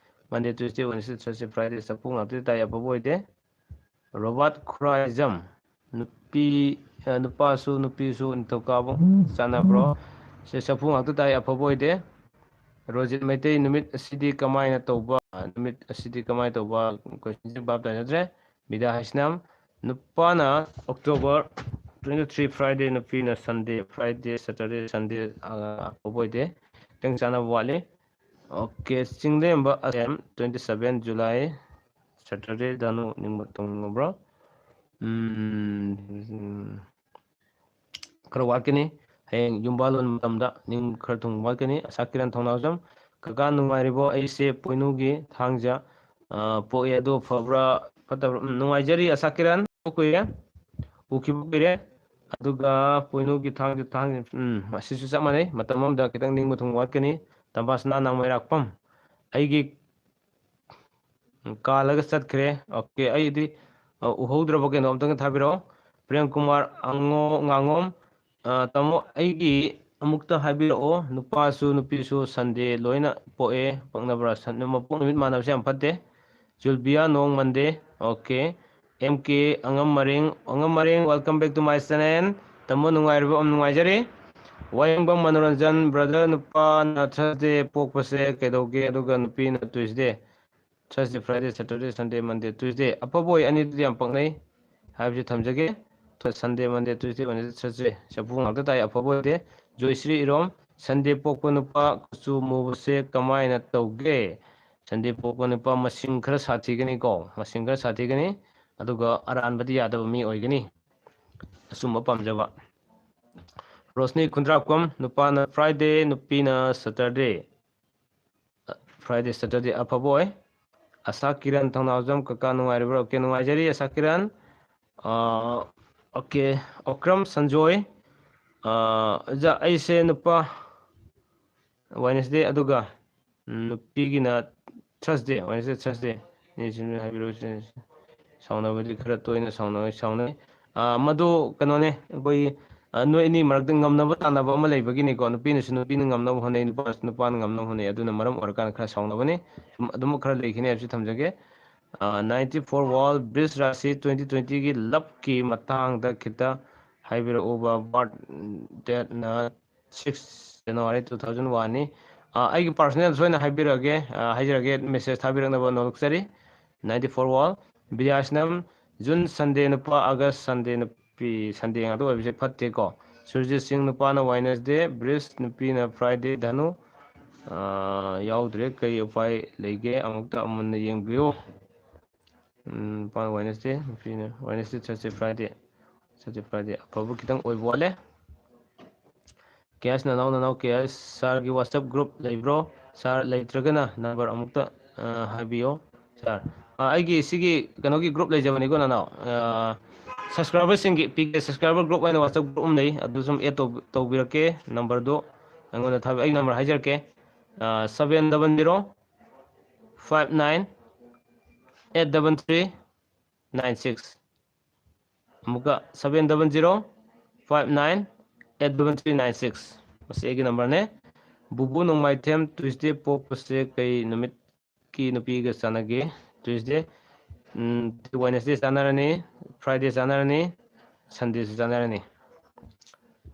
ꯃꯟꯗꯦ, ꯇ꯭ꯌꯨꯁꯗꯦ, ꯋꯦꯟꯁꯗꯦ, ꯊꯔꯁꯗꯦ, ꯐ꯭ꯔꯥꯏꯗꯦ ꯆꯐꯨ ꯉꯥꯛꯇ ꯇꯥꯏ, ꯑꯐꯕ ꯑꯣꯏꯗꯦ꯫ ꯔꯣꯕꯥꯔꯠ ꯈꯨꯔꯥꯏꯖꯝ, ꯅꯨꯄꯤ, ꯑ, ꯅꯨꯄꯥꯁꯨ ꯅꯨꯄꯤꯁꯨ ꯅꯤꯡꯊꯧꯀꯥꯕ ꯆꯥꯟꯅꯕ꯭ꯔꯣ? ꯁꯦ ꯆꯐꯨ ꯉꯥꯛꯇ ꯇꯥꯏ, ꯑꯐꯕ ꯑꯣꯏꯗꯦ꯫ ꯔꯣꯖꯤꯠ ꯃꯩꯇꯩ, ꯅꯨꯃꯤꯠ ꯑꯁꯤꯗꯤ ꯀꯃꯥꯏꯅ ꯇꯧꯕ? ꯅꯨꯃꯤꯠ ꯑꯁꯤꯗꯤ ꯀꯃꯥꯏꯅ ꯇꯧꯕ? ꯀꯣꯏꯁꯟꯁꯦ ꯚꯥꯞ ꯇꯥꯅꯗ꯭ꯔꯦ꯫ ꯕꯤꯗꯥ ꯍꯥꯏꯁꯅꯥꯝ, ꯅꯨꯄꯥꯅ ꯑꯣꯛꯇꯣꯕꯔ twenty three ꯐ꯭ꯔꯥꯏꯗꯦ, ꯅꯨꯄꯤꯅ ꯁꯟꯗꯦ, ꯐ꯭ꯔꯥꯏꯗꯦ, ꯁꯦꯇꯔꯗꯦ, ꯁꯟꯗꯦ, ꯑ, ꯑꯐꯕ ꯑꯣꯏꯗꯦ꯫ ꯈꯤꯇꯪ ꯆꯥꯟꯅꯕ ꯋꯥꯠꯂꯤ꯫ ꯑꯣꯀꯦ, ꯆꯤꯡꯂꯦꯝꯕ ꯑꯁꯦꯝ, twenty seven July, ꯁꯦꯇꯔꯗꯦ, ꯙꯅꯨ ꯅꯤꯡꯕ ꯊꯨꯡꯕ꯭ꯔꯣ? ꯎꯝ, ꯈꯔ ꯋꯥꯠꯀꯅꯤ꯫ ꯍꯌꯦꯡ ꯌꯨꯝꯕꯥꯂꯣꯟ ꯃꯇꯝꯗ ꯅꯤꯡ ꯈꯔ ꯊꯨꯡ ꯋꯥꯠꯀꯅꯤ꯫ ꯑꯁꯥ ꯀꯤꯔꯟ ꯊꯧꯅꯥꯎꯖꯝ, ꯀꯀꯥ ꯅꯨꯡꯉꯥꯏꯔꯤꯕꯣ? ꯑꯩꯁꯦ ꯄꯣꯏꯅꯨꯒꯤ ꯊꯥꯡꯖ, ꯑ, ꯄꯣꯛꯑꯦ꯫ ꯑꯗꯨ ꯐꯕ꯭ꯔꯥ ꯐꯠꯇꯕ꯭ꯔꯥ? ꯎꯝ, ꯅꯨꯡꯉꯥꯏꯖꯔꯤ ꯑꯁꯥ ꯀꯤꯔꯟ꯫ ꯀꯨꯏꯔꯦ, ꯎꯈꯤꯕ ꯀꯨꯏꯔꯦ꯫ ꯑꯗꯨꯒ ꯄꯣꯏꯅꯨꯒꯤ ꯊꯥꯡꯖ, ꯊꯥꯡꯖ, ꯎꯝ, ꯑꯁꯤꯁꯨ ꯆꯞ ꯃꯥꯟꯅꯩ꯫ ꯃꯇꯝ ꯑꯃꯗ ꯈꯤꯇꯪ ꯅꯤꯡꯕ ꯊꯨꯡ ꯋꯥꯠꯀꯅꯤ꯫ ꯇꯝꯕꯥꯁꯅꯥ ꯅꯥꯡꯃꯩꯔꯥꯛꯄꯝ, ꯑꯩꯒꯤ ꯎꯝ, ꯀꯥꯜꯂꯒ ꯆꯠꯈ꯭ꯔꯦ꯫ ꯑꯣꯀꯦ, ꯑꯩꯗꯤ, ꯑ, ꯎꯍꯧꯗ꯭ꯔꯕ ꯀꯩꯅꯣ ꯑꯝꯇꯪꯒ ꯊꯥꯕꯤꯔꯛꯑꯣ꯫ ꯄ꯭ꯔꯦꯝ ꯀꯨꯃꯥꯔ ꯑꯉꯣ-, ꯉꯥꯉꯣꯝ, ꯑ, ꯇꯥꯃꯣ, ꯑꯩꯒꯤ ꯑꯃꯨꯛꯇ ꯍꯥꯏꯕꯤꯔꯛꯑꯣ, ꯅꯨꯄꯥꯁꯨ ꯅꯨꯄꯤꯁꯨ Sunday ꯂꯣꯏꯅ ꯄꯣꯛꯑꯦ, ꯄꯛꯅꯕ꯭ꯔꯥ? ꯁꯟ-, ꯃꯄꯣꯛ ꯅꯨꯃꯤꯠ ꯃꯥꯟꯅꯕꯁꯦ ꯌꯥꯝ ꯐꯠꯇꯦ꯫ ꯖꯨꯜꯕꯤꯌꯥ ꯅꯣꯡ Monday, ꯑꯣꯀꯦ꯫ ꯑꯦꯝ ꯀꯦ ꯑꯉꯝ ꯃꯔꯤꯡ, ꯑꯉꯝ ꯃꯔꯤꯡ, welcome back to my channel꯫ ꯇꯥꯃꯣ ꯅꯨꯡꯉꯥꯏꯔꯤꯕꯣ? ꯌꯥꯝ ꯅꯨꯡꯉꯥꯏꯖꯔꯤ꯫ ꯋꯥꯌꯦꯡꯕꯝ ꯃꯅꯣꯔꯟꯖꯟ, brother, ꯅꯨꯄꯥꯅ Thursday ꯄꯣꯛꯄꯁꯦ ꯀꯩꯗꯧꯒꯦ, ꯑꯗꯨꯒ ꯅꯨꯄꯤꯅ Tuesday? Thursday, Friday, Saturday, Sunday, Monday, Tuesday꯫ ꯑꯐꯕ ꯑꯣꯏ, ꯑꯅꯤꯗꯨꯗꯤ ꯌꯥꯝ ꯄꯛꯅꯩ ꯍꯥꯏꯕꯁꯤ ꯊꯝꯖꯒꯦ꯫ Sunday, Monday, Tuesday, Wednesday, Thursday꯫ ꯆꯐꯨ ꯉꯥꯛꯇ ꯇꯥꯏ, ꯑꯐꯕ ꯑꯣꯏꯗꯦ꯫ ꯖꯣꯏꯁ꯭ꯔꯤ ꯏꯔꯣꯝ, Sunday ꯄꯣꯛꯄ ꯅꯨꯄꯥ ꯀꯨꯆꯨ ꯃꯨꯕꯁꯦ ꯀꯃꯥꯏꯅ ꯇꯧꯒꯦ? Sunday ꯄꯣꯛꯄ ꯅꯨꯄꯥ ꯃꯁꯤꯡ ꯈꯔ ꯁꯥꯊꯤꯒꯅꯤꯀꯣ, ꯃꯁꯤꯡ ꯈꯔ ꯁꯥꯊꯤꯒꯅꯤ, ꯑꯗꯨꯒ ꯑꯔꯥꯟꯕꯗꯤ ꯌꯥꯗꯕ ꯃꯤ ꯑꯣꯏꯒꯅꯤ꯫ ꯑꯆꯨꯝꯕ ꯄꯥꯝꯖꯕ꯫ ꯔꯣꯁꯅꯤ ꯈꯨꯟꯗ꯭ꯔꯥꯛꯄꯝ, ꯅꯨꯄꯥꯅ Friday, ꯅꯨꯄꯤꯅ Saturday꯫ Friday, Saturday ꯑꯐꯕ ꯑꯣꯏ꯫ ꯑꯁꯥ ꯀꯤꯔꯟ ꯊꯧꯅꯥꯎꯖꯝ, ꯀꯀꯥ ꯅꯨꯡꯉꯥꯏꯔꯤꯕ꯭ꯔꯣ? ꯑꯣꯀꯦ, ꯅꯨꯡꯉꯥꯏꯖꯔꯤ ꯑꯁꯥ ꯀꯤꯔꯟ꯫ ꯑꯥ, ꯑꯣꯀꯦ, ꯑꯣꯀ꯭ꯔꯝ ꯁꯟꯖꯣꯏ꯫ ꯑꯥ, ꯑꯣꯖꯥ, ꯑꯩꯁꯦ ꯅꯨꯄꯥ, Wednesday, ꯑꯗꯨꯒ, ꯎꯝ, ꯅꯨꯄꯤꯒꯤꯅ Thursday, Wednesday, Thursday꯫ ꯑꯅꯤꯁꯤꯃ ꯍꯥꯏꯕꯤꯔꯛꯑꯣ꯫ ꯁꯥꯎꯅꯕꯗꯤ ꯈꯔ ꯇꯣꯏꯅ ꯁꯥꯎꯅ-, ꯁꯥꯎꯅꯩ꯫ ꯑꯥ, ꯃꯗꯨ ꯀꯩꯅꯣꯅꯦ, ꯑꯩꯈꯣꯏꯒꯤ, ꯑꯥ, ꯅꯣꯏ ꯑꯅꯤ ꯃꯔꯛꯇ ꯉꯝꯅꯕ ꯇꯥꯟꯅꯕ ꯑꯃ ꯂꯩꯕꯒꯤꯅꯤꯀꯣ꯫ ꯅꯨꯄꯤꯅꯁꯨ ꯅꯨꯄꯤꯅ ꯉꯝꯅꯕ ꯍꯣꯠꯅꯩ, ꯅꯨꯄꯥꯅꯁꯨ ꯅꯨꯄꯥꯅ ꯉꯝꯅꯕ ꯍꯣꯠꯅꯩ꯫ ꯑꯗꯨꯅ ꯃꯔꯝ ꯑꯣꯏꯔꯀꯥꯟꯗ ꯈꯔ ꯁꯥꯎꯅꯕꯅꯤ꯫ ꯁꯨꯝ ꯑꯗꯨꯃꯛ ꯈꯔ ꯂꯩꯈꯤꯅꯤ ꯍꯥꯏꯕꯁꯤ ꯊꯝꯖꯒꯦ꯫ ꯑꯥ, ninety four wall, ꯕ꯭ꯔꯤꯖ ꯔꯥꯁꯤ twenty twenty ꯒꯤ love ꯀꯤ ꯃꯇꯥꯡꯗ ꯈꯤꯇ ꯍꯥꯏꯕꯤꯔꯛꯎꯕ꯫ Birth date ꯅ six January two thousand one ꯅꯤ꯫ ꯑꯥ, ꯑꯩꯒꯤ personal ꯁꯣꯏꯅ ꯍꯥꯏꯕꯤꯔꯛꯑꯒꯦ, ꯑꯥ, ꯍꯥꯏꯖꯔꯛꯑꯒꯦ, message ꯊꯥꯕꯤꯔꯛꯅꯕ ꯅꯣꯜꯂꯛꯆꯔꯤ꯫ Ninety four wall, ꯕꯤꯗ꯭ꯌꯥꯁꯅꯝ, June Sunday ꯅꯨꯄꯥ, August Sunday ꯅꯨꯄꯤ, Sunday ꯉꯥꯛꯇ ꯑꯣꯏꯕꯁꯦ ꯐꯠꯇꯦꯀꯣ꯫ ꯁꯨꯔꯖꯤꯠ ꯁꯤꯡ, ꯅꯨꯄꯥꯅ Wednesday, ꯕ꯭ꯔꯤꯖ, ꯅꯨꯄꯤꯅ Friday, ꯙꯅꯨ, ꯑꯥ, ꯌꯥꯎꯗ꯭ꯔꯦ, ꯀꯔꯤ ꯎꯄꯥꯏ ꯂꯩꯒꯦ? ꯑꯃꯨꯛꯇ ꯑꯃꯨꯟꯅ ꯌꯦꯡꯕꯤꯌꯨ꯫ ꯎꯝ, ꯅꯨꯄꯥꯅ Wednesday, ꯅꯨꯄꯤꯅ Wednesday, Thursday, Friday, Thursday, Friday ꯑꯐꯕ ꯈꯤꯇꯪ ꯑꯣꯏꯕ ꯋꯥꯠꯂꯦ꯫ ꯀꯦ ꯑꯦꯁ ꯅꯅꯥꯎ, ꯅꯅꯥꯎ ꯀꯦ ꯑꯦꯁ, sir ꯒꯤ WhatsApp group ꯂꯩꯕ꯭ꯔꯣ? Sir ꯂꯩꯇ꯭ꯔꯒꯅ number ꯑꯃꯨꯛꯇ, ꯑ, ꯍꯥꯏꯕꯤꯌꯣ, sir꯫ ꯑ, ꯑꯩꯒꯤ ꯁꯤꯒꯤ ꯀꯩꯅꯣꯒꯤ group ꯂꯩꯖꯕꯅꯤꯀꯣ, ꯅꯅꯥꯎ꯫ ꯑ, subscriber ꯁꯤꯡꯒꯤ, ꯄꯤ ꯀꯦ subscriber group ꯍꯥꯏꯅ WhatsApp group ꯑꯃ ꯂꯩ, ꯑꯗꯨ ꯁꯨꯝ add ꯇꯧ-, ꯇꯧꯕꯤꯔꯛꯀꯦ꯫ Number ꯗꯨ ꯑꯩꯉꯣꯟꯗ ꯊꯥꯕꯤ-, ꯑꯩ number ꯍꯥꯏꯖꯔꯛꯀꯦ꯫ ꯑ, seven double zero five nine eight double three nine six꯫ ꯑꯃꯨꯛꯀ seven double zero five nine eight double three nine six꯫ ꯃꯁꯤ ꯑꯩꯒꯤ numberꯅꯦ꯫ ꯕꯨꯕꯨ ꯅꯣꯡꯃꯥꯏꯊꯦꯝ, Tuesday ꯄꯣꯛꯄꯁꯦ ꯀꯩ ꯅꯨꯃꯤꯠꯀꯤ ꯅꯨꯄꯤꯒ ꯆꯥꯟꯅꯒꯦ? Tuesday, ꯎꯝ, Wednesday ꯆꯥꯟꯅꯔꯅꯤ, Friday ꯆꯥꯟꯅꯔꯅꯤ, Sundayꯁꯨ ꯆꯥꯟꯅꯔꯅꯤ꯫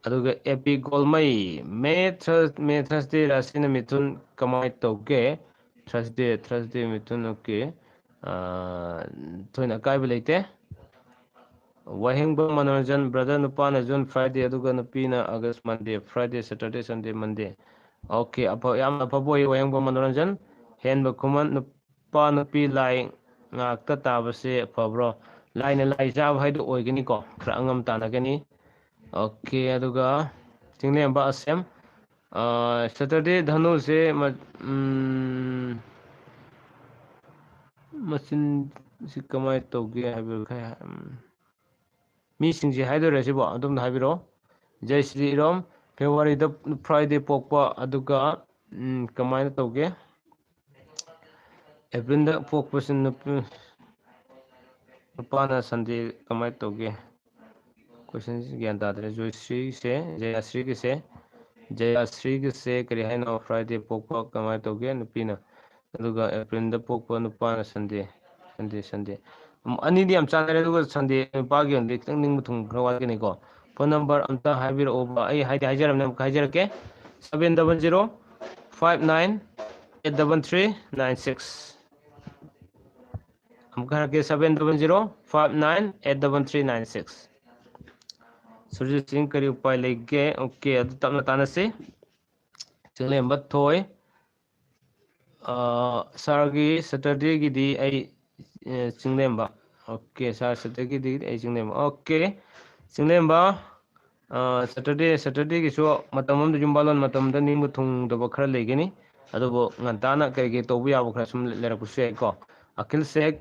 ꯑꯗꯨꯒ ꯑꯦ ꯄꯤ ꯒꯣꯜꯃꯩ, May Thurs-, May Thursday ꯔꯥꯁꯤꯅ ꯃꯤꯊꯨꯟ, ꯀꯃꯥꯏꯅ ꯇꯧꯒꯦ? Thursday, Thursday ꯃꯤꯊꯨꯟ, okay꯫ ꯑꯥ, ꯊꯣꯏꯅ ꯑꯀꯥꯏꯕ ꯂꯩꯇꯦ꯫ ꯋꯥꯍꯦꯡꯕꯝ ꯃꯅꯣꯔꯟꯖꯟ, brother, ꯅꯨꯄꯥꯅ June Friday, ꯑꯗꯨꯒ ꯅꯨꯄꯤꯅ August Monday, Friday, Saturday, Sunday, Monday꯫ Okay, ꯑꯐ-, ꯌꯥꯝꯅ ꯑꯐꯕ ꯑꯣꯏ, ꯋꯥꯍꯦꯡꯕꯝ ꯃꯅꯣꯔꯟꯖꯟ꯫ ꯍꯦꯟꯕ ꯈꯨꯃꯟ, ꯅꯨꯄꯥ ꯅꯨꯄꯤ ꯂꯥꯏ ꯉꯥꯛꯇ ꯇꯥꯕꯁꯦ ꯐꯕ꯭ꯔꯣ? ꯂꯥꯏꯅ ꯂꯥꯏ ꯆꯥꯕ ꯍꯥꯏꯗꯣ ꯑꯣꯏꯒꯅꯤꯀꯣ, ꯈꯔ ꯑꯉꯝ ꯇꯥꯟꯅꯒꯅꯤ꯫ Okay, ꯑꯗꯨꯒ ꯆꯤꯡꯂꯦꯝꯕ ꯑꯁꯦꯝ, ꯑꯥ, Saturday ꯙꯅꯨꯁꯦ ꯃ-, ꯎꯝ, ꯃꯆꯤꯟꯁꯤ ꯀꯃꯥꯏꯅ ꯇꯧꯒꯦ ꯍꯥꯏꯕ ꯈꯔ, ꯎꯝ, ꯃꯤꯁꯤꯡꯁꯦ ꯍꯥꯏꯗꯣꯏꯔꯥ ꯁꯤꯕꯣ? ꯑꯗꯣꯝꯅ ꯍꯥꯏꯕꯤꯔꯛꯑꯣ꯫ ꯖꯩ ꯁ꯭ꯔꯤ ꯏꯔꯣꯝ, Februaryꯗ Friday ꯄꯣꯛꯄ, ꯑꯗꯨꯒ, ꯎꯝ, ꯀꯃꯥꯏꯅ ꯇꯧꯒꯦ? Aprilꯗ ꯄꯣꯛꯄꯁꯤ ꯅꯨꯄꯤ, ꯅꯨꯄꯥꯅ Sunday ꯀꯃꯥꯏꯅ ꯇꯧꯒꯦ? Questionꯁꯤ ꯒ꯭ꯌꯥꯟ ꯇꯥꯗ꯭ꯔꯦ꯫ ꯖꯣꯏꯁ꯭ꯔꯤꯁꯦ, ꯖꯌꯥꯁ꯭ꯔꯤꯒꯤꯁꯦ, ꯖꯌꯥꯁ꯭ꯔꯤꯒꯤꯁꯦ ꯀꯔꯤ ꯍꯥꯏꯅꯣ? Friday ꯄꯣꯛꯄ ꯀꯃꯥꯏꯅ ꯇꯧꯒꯦ ꯅꯨꯄꯤꯅ? ꯑꯗꯨꯒ Aprilꯗ ꯄꯣꯛꯄ ꯅꯨꯄꯥꯅ Sunday, Sunday, Sunday꯫ ꯎꯝ, ꯑꯅꯤꯗꯤ ꯌꯥꯝ ꯆꯥꯟꯅꯔꯦ, ꯑꯗꯨꯒ Sunday ꯅꯨꯄꯥꯒꯤ ꯑꯣꯏꯅꯗꯤ ꯈꯤꯇꯪ ꯅꯤꯡꯕ ꯊꯨꯡ ꯈꯔ ꯋꯥꯠꯀꯅꯤꯀꯣ꯫ Phone number ꯑꯝꯇ ꯍꯥꯏꯕꯤꯔꯛꯑꯣꯕ, ꯑꯩ ꯍꯥꯏꯗꯤ ꯍꯥꯏꯖꯔꯕꯅꯦ, ꯑꯃꯨꯛꯀ ꯍꯥꯏꯖꯔꯛꯀꯦ꯫ Seven double zero five nine eight double three nine six꯫ ꯑꯃꯨꯛꯀ ꯍꯥꯏꯔꯛꯀꯦ, seven double zero five nine eight double three nine six꯫ Surjit ꯁꯤꯡ, ꯀꯔꯤ ꯎꯄꯥꯏ ꯂꯩꯒꯦ? Okay, ꯑꯗꯨ ꯇꯞꯅ ꯇꯥꯟꯅꯁꯤ꯫ ꯆꯤꯡꯂꯦꯝꯕ ꯊꯣꯏ, ꯑꯥ, sirꯒꯤ Saturdayꯒꯤꯗꯤ ꯑꯩ, ꯑꯦ, ꯆꯤꯡꯂꯦꯝꯕ꯫ Okay, sir Saturdayꯒꯤꯗꯤ ꯑꯩ ꯆꯤꯡꯂꯦꯝꯕ꯫ Okay, ꯆꯤꯡꯂꯦꯝꯕ, ꯑꯥ, Saturday, Saturdayꯒꯤꯁꯨ ꯃꯇꯝ ꯑꯃꯗ, ꯌꯨꯝ ꯄꯥꯂꯣꯟ ꯃꯇꯝꯗ ꯅꯤꯡꯕ ꯊꯨꯡꯗꯕ ꯈꯔ ꯂꯩꯒꯅꯤ, ꯑꯗꯨꯕꯨ ꯉꯟꯇꯥꯅ ꯀꯔꯤ ꯀꯔꯤ ꯇꯧꯕ ꯌꯥꯕ ꯈꯔ ꯁꯨꯝ ꯂꯩꯔꯛꯄꯁꯨ ꯌꯥꯏꯀꯣ꯫ ꯑꯈꯤꯜ ꯁꯦꯛ,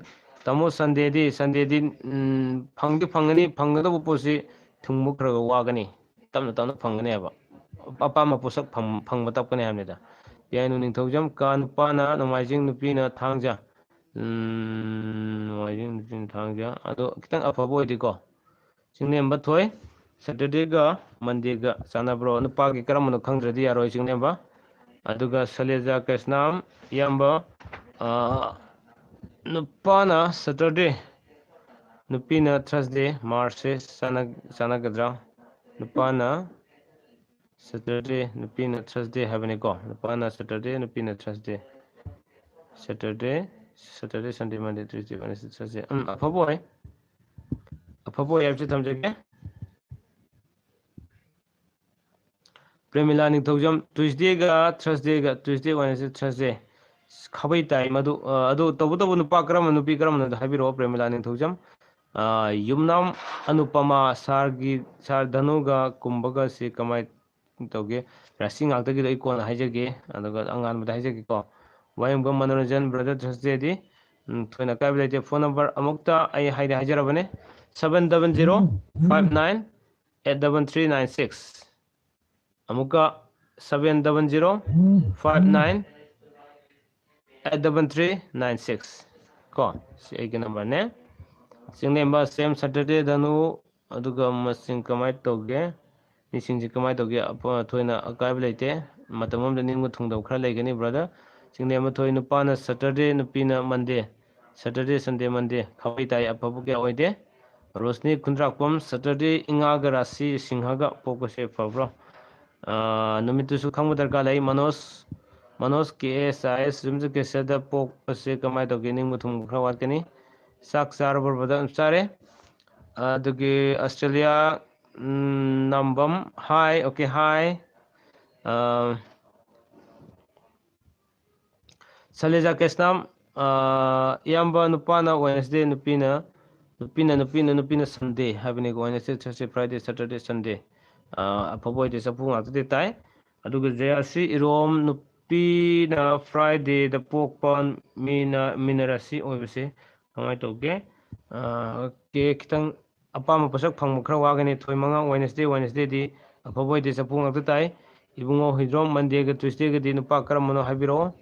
ꯇꯥꯃꯣ, Sundayꯗꯤ, Sundayꯗꯤ, ꯎꯝ, ꯐꯪꯗꯤ ꯐꯪꯒꯅꯤ, ꯐꯪꯒꯗꯧꯕ ꯄꯣꯠꯁꯤ ꯊꯨꯡꯕ ꯈꯔ ꯈꯔ ꯋꯥꯒꯅꯤ, ꯇꯞꯅ ꯇꯞꯅ ꯐꯪꯒꯅꯦꯕ꯫ ꯑꯄꯥꯝꯕ ꯄꯣꯠꯁꯛ ꯐꯪ-, ꯐꯪꯕ ꯇꯞꯀꯅꯤ ꯍꯥꯏꯕꯅꯤꯗ꯫ ꯌꯥꯏꯅꯨ ꯅꯤꯡꯊꯧꯖꯝ, ꯀꯥ ꯅꯨꯄꯥꯅ ꯅꯣꯡꯃꯥꯏꯖꯤꯡ, ꯅꯨꯄꯤꯅ ꯊꯥꯡꯖ꯫ ꯎꯝ, ꯅꯣꯡꯃꯥꯏꯖꯤꯡ, ꯅꯤꯡꯊꯤꯡ, ꯊꯥꯡꯖ꯫ ꯑꯗꯣ ꯈꯤꯇꯪ ꯑꯐꯕ ꯑꯣꯏꯗꯦꯀꯣ꯫ ꯆꯤꯡꯂꯦꯝꯕ ꯊꯣꯏ, Saturdayꯒ Mondayꯒ ꯆꯥꯟꯅꯕ꯭ꯔꯣ? ꯅꯨꯄꯥꯒꯤ ꯀꯔꯝꯕꯅꯣ ꯈꯪꯗ꯭ꯔꯗꯤ ꯌꯥꯔꯣꯏ, ꯆꯤꯡꯂꯦꯝꯕ꯫ ꯑꯗꯨꯒ ꯁꯂꯦꯖꯥ ꯀ꯭ꯔꯤꯁꯅꯥꯝ, ꯏꯌꯥꯝꯕ, ꯑꯥ, ꯅꯨꯄꯥꯅ Saturday, ꯅꯨꯄꯤꯅ Thursday, Marchꯁꯦ ꯆꯥꯟꯅ-, ꯆꯥꯟꯅꯒꯗ꯭ꯔꯥ? ꯅꯨꯄꯥꯅ Saturday, ꯅꯨꯄꯤꯅ Thursday ꯍꯥꯏꯕꯅꯤꯀꯣ꯫ ꯅꯨꯄꯥꯅ Saturday, ꯅꯨꯄꯤꯅ Thursday꯫ Saturday, Saturday, Sunday, Monday, Tuesday, Wednesday, Thursday꯫ ꯎꯝ, ꯑꯐꯕ ꯑꯣꯏ꯫ ꯑꯐꯕ ꯑꯣꯏ ꯍꯥꯏꯕꯁꯤ ꯊꯝꯖꯒꯦ꯫ ꯄ꯭ꯔꯦꯃꯤꯂꯥ ꯅꯤꯡꯊꯧꯖꯝ, Tuesdayꯒ Thursdayꯒ, Tuesday, Wednesday, Thursday꯫ ꯈꯥꯕꯩ ꯇꯥꯏ ꯃꯗꯨ, ꯑ, ꯑꯗꯨ ꯇꯧꯕꯇꯕꯨ ꯅꯨꯄꯥ ꯀꯔꯝꯕ, ꯅꯨꯄꯤ ꯀꯔꯝꯕꯅꯣꯗꯣ ꯍꯥꯏꯕꯤꯔꯛꯑꯣ, ꯄ꯭ꯔꯦꯃꯤꯂꯥ ꯅꯤꯡꯊꯧꯖꯝ꯫ ꯑ, ꯌꯨꯝꯅꯥꯝ ꯑꯅꯨꯄꯃꯥ, ꯁꯥꯔꯒꯤ, ꯁꯥꯔ ꯙꯅꯨꯒ ꯀꯨꯝꯕꯒꯁꯤ ꯀꯃꯥꯏ ꯇꯧꯒꯦ? ꯔꯥꯁꯤ ꯉꯥꯛꯇꯒꯤꯗꯣ ꯑꯩ ꯀꯣꯟꯅ ꯍꯥꯏꯖꯒꯦ, ꯑꯗꯨꯒ ꯑꯉꯥꯟꯕꯗ ꯍꯥꯏꯖꯒꯦꯀꯣ꯫ ꯋꯥꯍꯦꯡꯕꯝ ꯃꯅꯣꯔꯟꯖꯟ, brother, Thursdayꯗꯤ, ꯎꯝ, ꯊꯣꯏꯅ ꯀꯥꯏꯕ ꯂꯩꯇꯦ꯫ Phone number ꯑꯃꯨꯛꯇ ꯑꯩ ꯍꯥꯏꯗꯤ ꯍꯥꯏꯖꯔꯕꯅꯦ, seven double zero five nine eight double three nine six꯫ ꯑꯃꯨꯛꯀ, seven double zero five nine eight double three nine six꯫ ꯀꯣ, ꯁꯤ ꯑꯩꯒꯤ numberꯅꯦ꯫ ꯆꯤꯡꯂꯦꯝꯕ, same Saturday ꯙꯅꯨ, ꯑꯗꯨꯒ ꯃꯁꯤꯡ ꯀꯃꯥꯏꯅ ꯇꯧꯒꯦ? ꯃꯤꯁꯤꯡꯁꯤ ꯀꯃꯥꯏꯅ ꯇꯧꯒꯦ? ꯑꯄ-, ꯊꯣꯏꯅ ꯑꯀꯥꯏꯕ ꯂꯩꯇꯦ꯫ ꯃꯇꯝ ꯑꯃꯗ ꯅꯤꯡꯕ ꯊꯨꯡꯗꯕ ꯈꯔ ꯂꯩꯒꯅꯤ, brother꯫ ꯆꯤꯡꯂꯦꯝꯕ ꯊꯣꯏ, ꯅꯨꯄꯥꯅ Saturday, ꯅꯨꯄꯤꯅ Monday꯫ Saturday, Sunday, Monday꯫ ꯈꯥꯕꯩ ꯇꯥꯏ, ꯑꯐꯕ ꯀꯌꯥ ꯑꯣꯏꯗꯦ꯫ ꯔꯣꯁꯅꯤ ꯈꯨꯟꯗ꯭ꯔꯥꯛꯄꯝ, Saturday, ꯏꯉꯥꯒ ꯔꯥꯁꯤ ꯁꯤꯡꯍꯒ ꯄꯣꯛꯄꯁꯦ ꯐꯕ꯭ꯔꯣ? ꯑꯥ, ꯅꯨꯃꯤꯠꯇꯨꯁꯨ ꯈꯪꯕ ꯗꯔꯀꯥꯔ ꯂꯩ꯫ ꯃꯅꯣꯖ, ꯃꯅꯣꯖ ꯀꯦ ꯑꯦꯁ ꯑꯥꯏ ꯑꯦꯁ ꯌꯨꯝꯖꯀꯩꯁꯗ ꯄꯣꯛꯄꯁꯦ ꯀꯃꯥꯏꯅ ꯇꯧꯒꯦ? ꯅꯤꯡꯕ ꯊꯨꯡꯕ ꯈꯔ ꯋꯥꯠꯀꯅꯤ꯫ ꯆꯥꯛ ꯆꯥꯔꯕ꯭ꯔꯣ, brother? ꯆꯥꯔꯦ꯫ ꯑꯗꯨꯒꯤ ꯑꯁꯇ꯭ꯔꯦꯂꯤꯌꯥ, ꯎꯝ, ꯅꯥꯝꯕꯝ, hi, okay, hi꯫ ꯑꯥ, ꯁꯂꯦꯖꯥ ꯀ꯭ꯔꯤꯁꯅꯥꯝ, ꯑꯥ, ꯏꯌꯥꯝꯕ, ꯅꯨꯄꯥꯅ Wednesday, ꯅꯨꯄꯤꯅ, ꯅꯨꯄꯤꯅ, ꯅꯨꯄꯤꯅ, ꯅꯨꯄꯤꯅ Sunday ꯍꯥꯏꯕꯅꯤꯀꯣ, Wednesday, Thursday, Friday, Saturday, Sunday꯫ ꯑꯥ, ꯑꯐꯕ ꯑꯣꯏꯗꯦ, ꯆꯐꯨ ꯉꯥꯛꯇꯗꯤ ꯇꯥꯏ꯫ ꯑꯗꯨꯒ ꯖꯦ ꯑꯥꯔ ꯁꯤ ꯏꯔꯣꯝ, ꯅꯨꯄꯤꯅ Fridayꯗ ꯄꯣꯛꯄ, ꯃꯤꯅ, ꯃꯤꯅ ꯔꯥꯁꯤ ꯑꯣꯏꯕꯁꯦ ꯀꯃꯥꯏꯅ ꯇꯧꯒꯦ? ꯑꯥ, okay, ꯈꯤꯇꯪ ꯑꯄꯥꯝꯕ ꯄꯣꯠꯁꯛ ꯐꯪꯕ ꯈꯔ ꯋꯥꯒꯅꯤ꯫ ꯊꯣꯏ ꯃꯉꯥ, Wednesday, Wednesdayꯗꯤ ꯑꯐꯕ ꯑꯣꯏꯗꯦ, ꯆꯐꯨ ꯉꯥꯛꯇ ꯇꯥꯏ꯫ ꯏꯕꯨꯡꯉꯣ ꯍꯨꯏꯗ꯭ꯔꯣꯝ, Mondayꯒ Tuesdayꯒꯗꯤ ꯅꯨꯄꯥ ꯀꯔꯝꯕꯅꯣ ꯍꯥꯏꯕꯤꯔꯛꯑꯣ꯫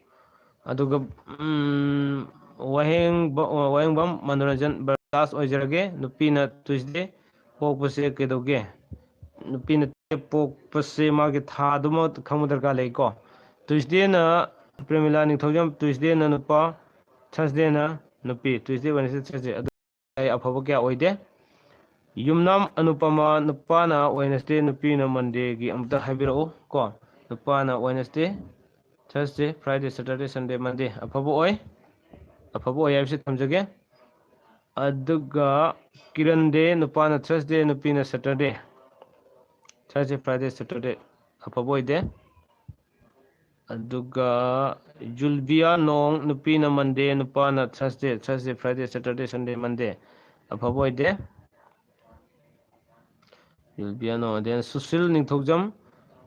ꯑꯗꯨꯒ, ꯎꯝ, ꯋꯥꯍꯦꯡꯕ-, ꯋꯥꯍꯦꯡꯕꯝ ꯃꯅꯣꯔꯟꯖꯟ ꯕꯔꯗꯥꯁ ꯑꯣꯏꯖꯔꯒꯦ꯫ ꯅꯨꯄꯤꯅ ꯇ꯭ꯌꯨꯁꯗꯦ ꯄꯣꯛꯄꯁꯦ ꯀꯩꯗꯧꯒꯦ? ꯅꯨꯄꯤꯅ ꯄꯣꯛꯄꯁꯦ ꯃꯥꯒꯤ ꯊꯥꯗꯨꯃ ꯈꯪꯕ ꯗꯔꯀꯥꯔ ꯂꯩꯀꯣ꯫ ꯇ꯭ꯌꯨꯁꯗꯦꯅ ꯄ꯭ꯔꯦꯃꯤꯂꯥ ꯅꯤꯡꯊꯧꯖꯝ, ꯇ꯭ꯌꯨꯁꯗꯦꯅ ꯅꯨꯄꯥ, ꯊꯔꯁꯗꯦꯅ ꯅꯨꯄꯤ, ꯇ꯭ꯌꯨꯁꯗꯦ, ꯋꯦꯅꯁꯗꯦ, ꯊꯔꯁꯗꯦ꯫ ꯑꯗꯨ ꯑꯐꯕ ꯀꯌꯥ ꯑꯣꯏꯗꯦ꯫ ꯌꯨꯝꯅꯥꯝ ꯑꯅꯨꯄꯃ, ꯅꯨꯄꯥꯅ ꯋꯦꯅꯁꯗꯦ, ꯅꯨꯄꯤꯅ ꯃꯟꯗꯦꯒꯤ ꯑꯃꯨꯛꯇ ꯍꯥꯏꯕꯤꯔꯛꯎ ꯀꯣ꯫ ꯅꯨꯄꯥꯅ Wednesday, Thursday, Friday, Saturday, Sunday, ꯃꯟꯗꯦ꯫ ꯑꯐꯕ ꯑꯣꯏ꯫ ꯑꯐꯕ ꯑꯣꯏ ꯍꯥꯏꯕꯁꯤ ꯊꯝꯖꯒꯦ꯫ ꯑꯗꯨꯒ ꯀꯤꯔꯟ ꯗꯦ, ꯅꯨꯄꯥꯅ ꯊꯔꯁꯗꯦ, ꯅꯨꯄꯤꯅ ꯁꯦꯇꯔꯗꯦ꯫ ꯊꯔꯁꯗꯦ, ꯐ꯭ꯔꯥꯏꯗꯦ, ꯁꯦꯇꯔꯗꯦ ꯑꯐꯕ ꯑꯣꯏꯗꯦ꯫ ꯑꯗꯨꯒ ꯖꯨꯜꯕꯤꯌꯥ ꯅꯣꯡ, ꯅꯨꯄꯤꯅ ꯃꯟꯗꯦ, ꯅꯨꯄꯥꯅ Thursday, Thursday, Friday, Saturday, Sunday, ꯃꯟꯗꯦ ꯑꯐꯕ ꯑꯣꯏꯗꯦ꯫ ꯖꯨꯜꯕꯤꯌꯥ ꯅꯣꯡ, then ꯁꯨꯁꯤꯜ ꯅꯤꯡꯊꯧꯖꯝ,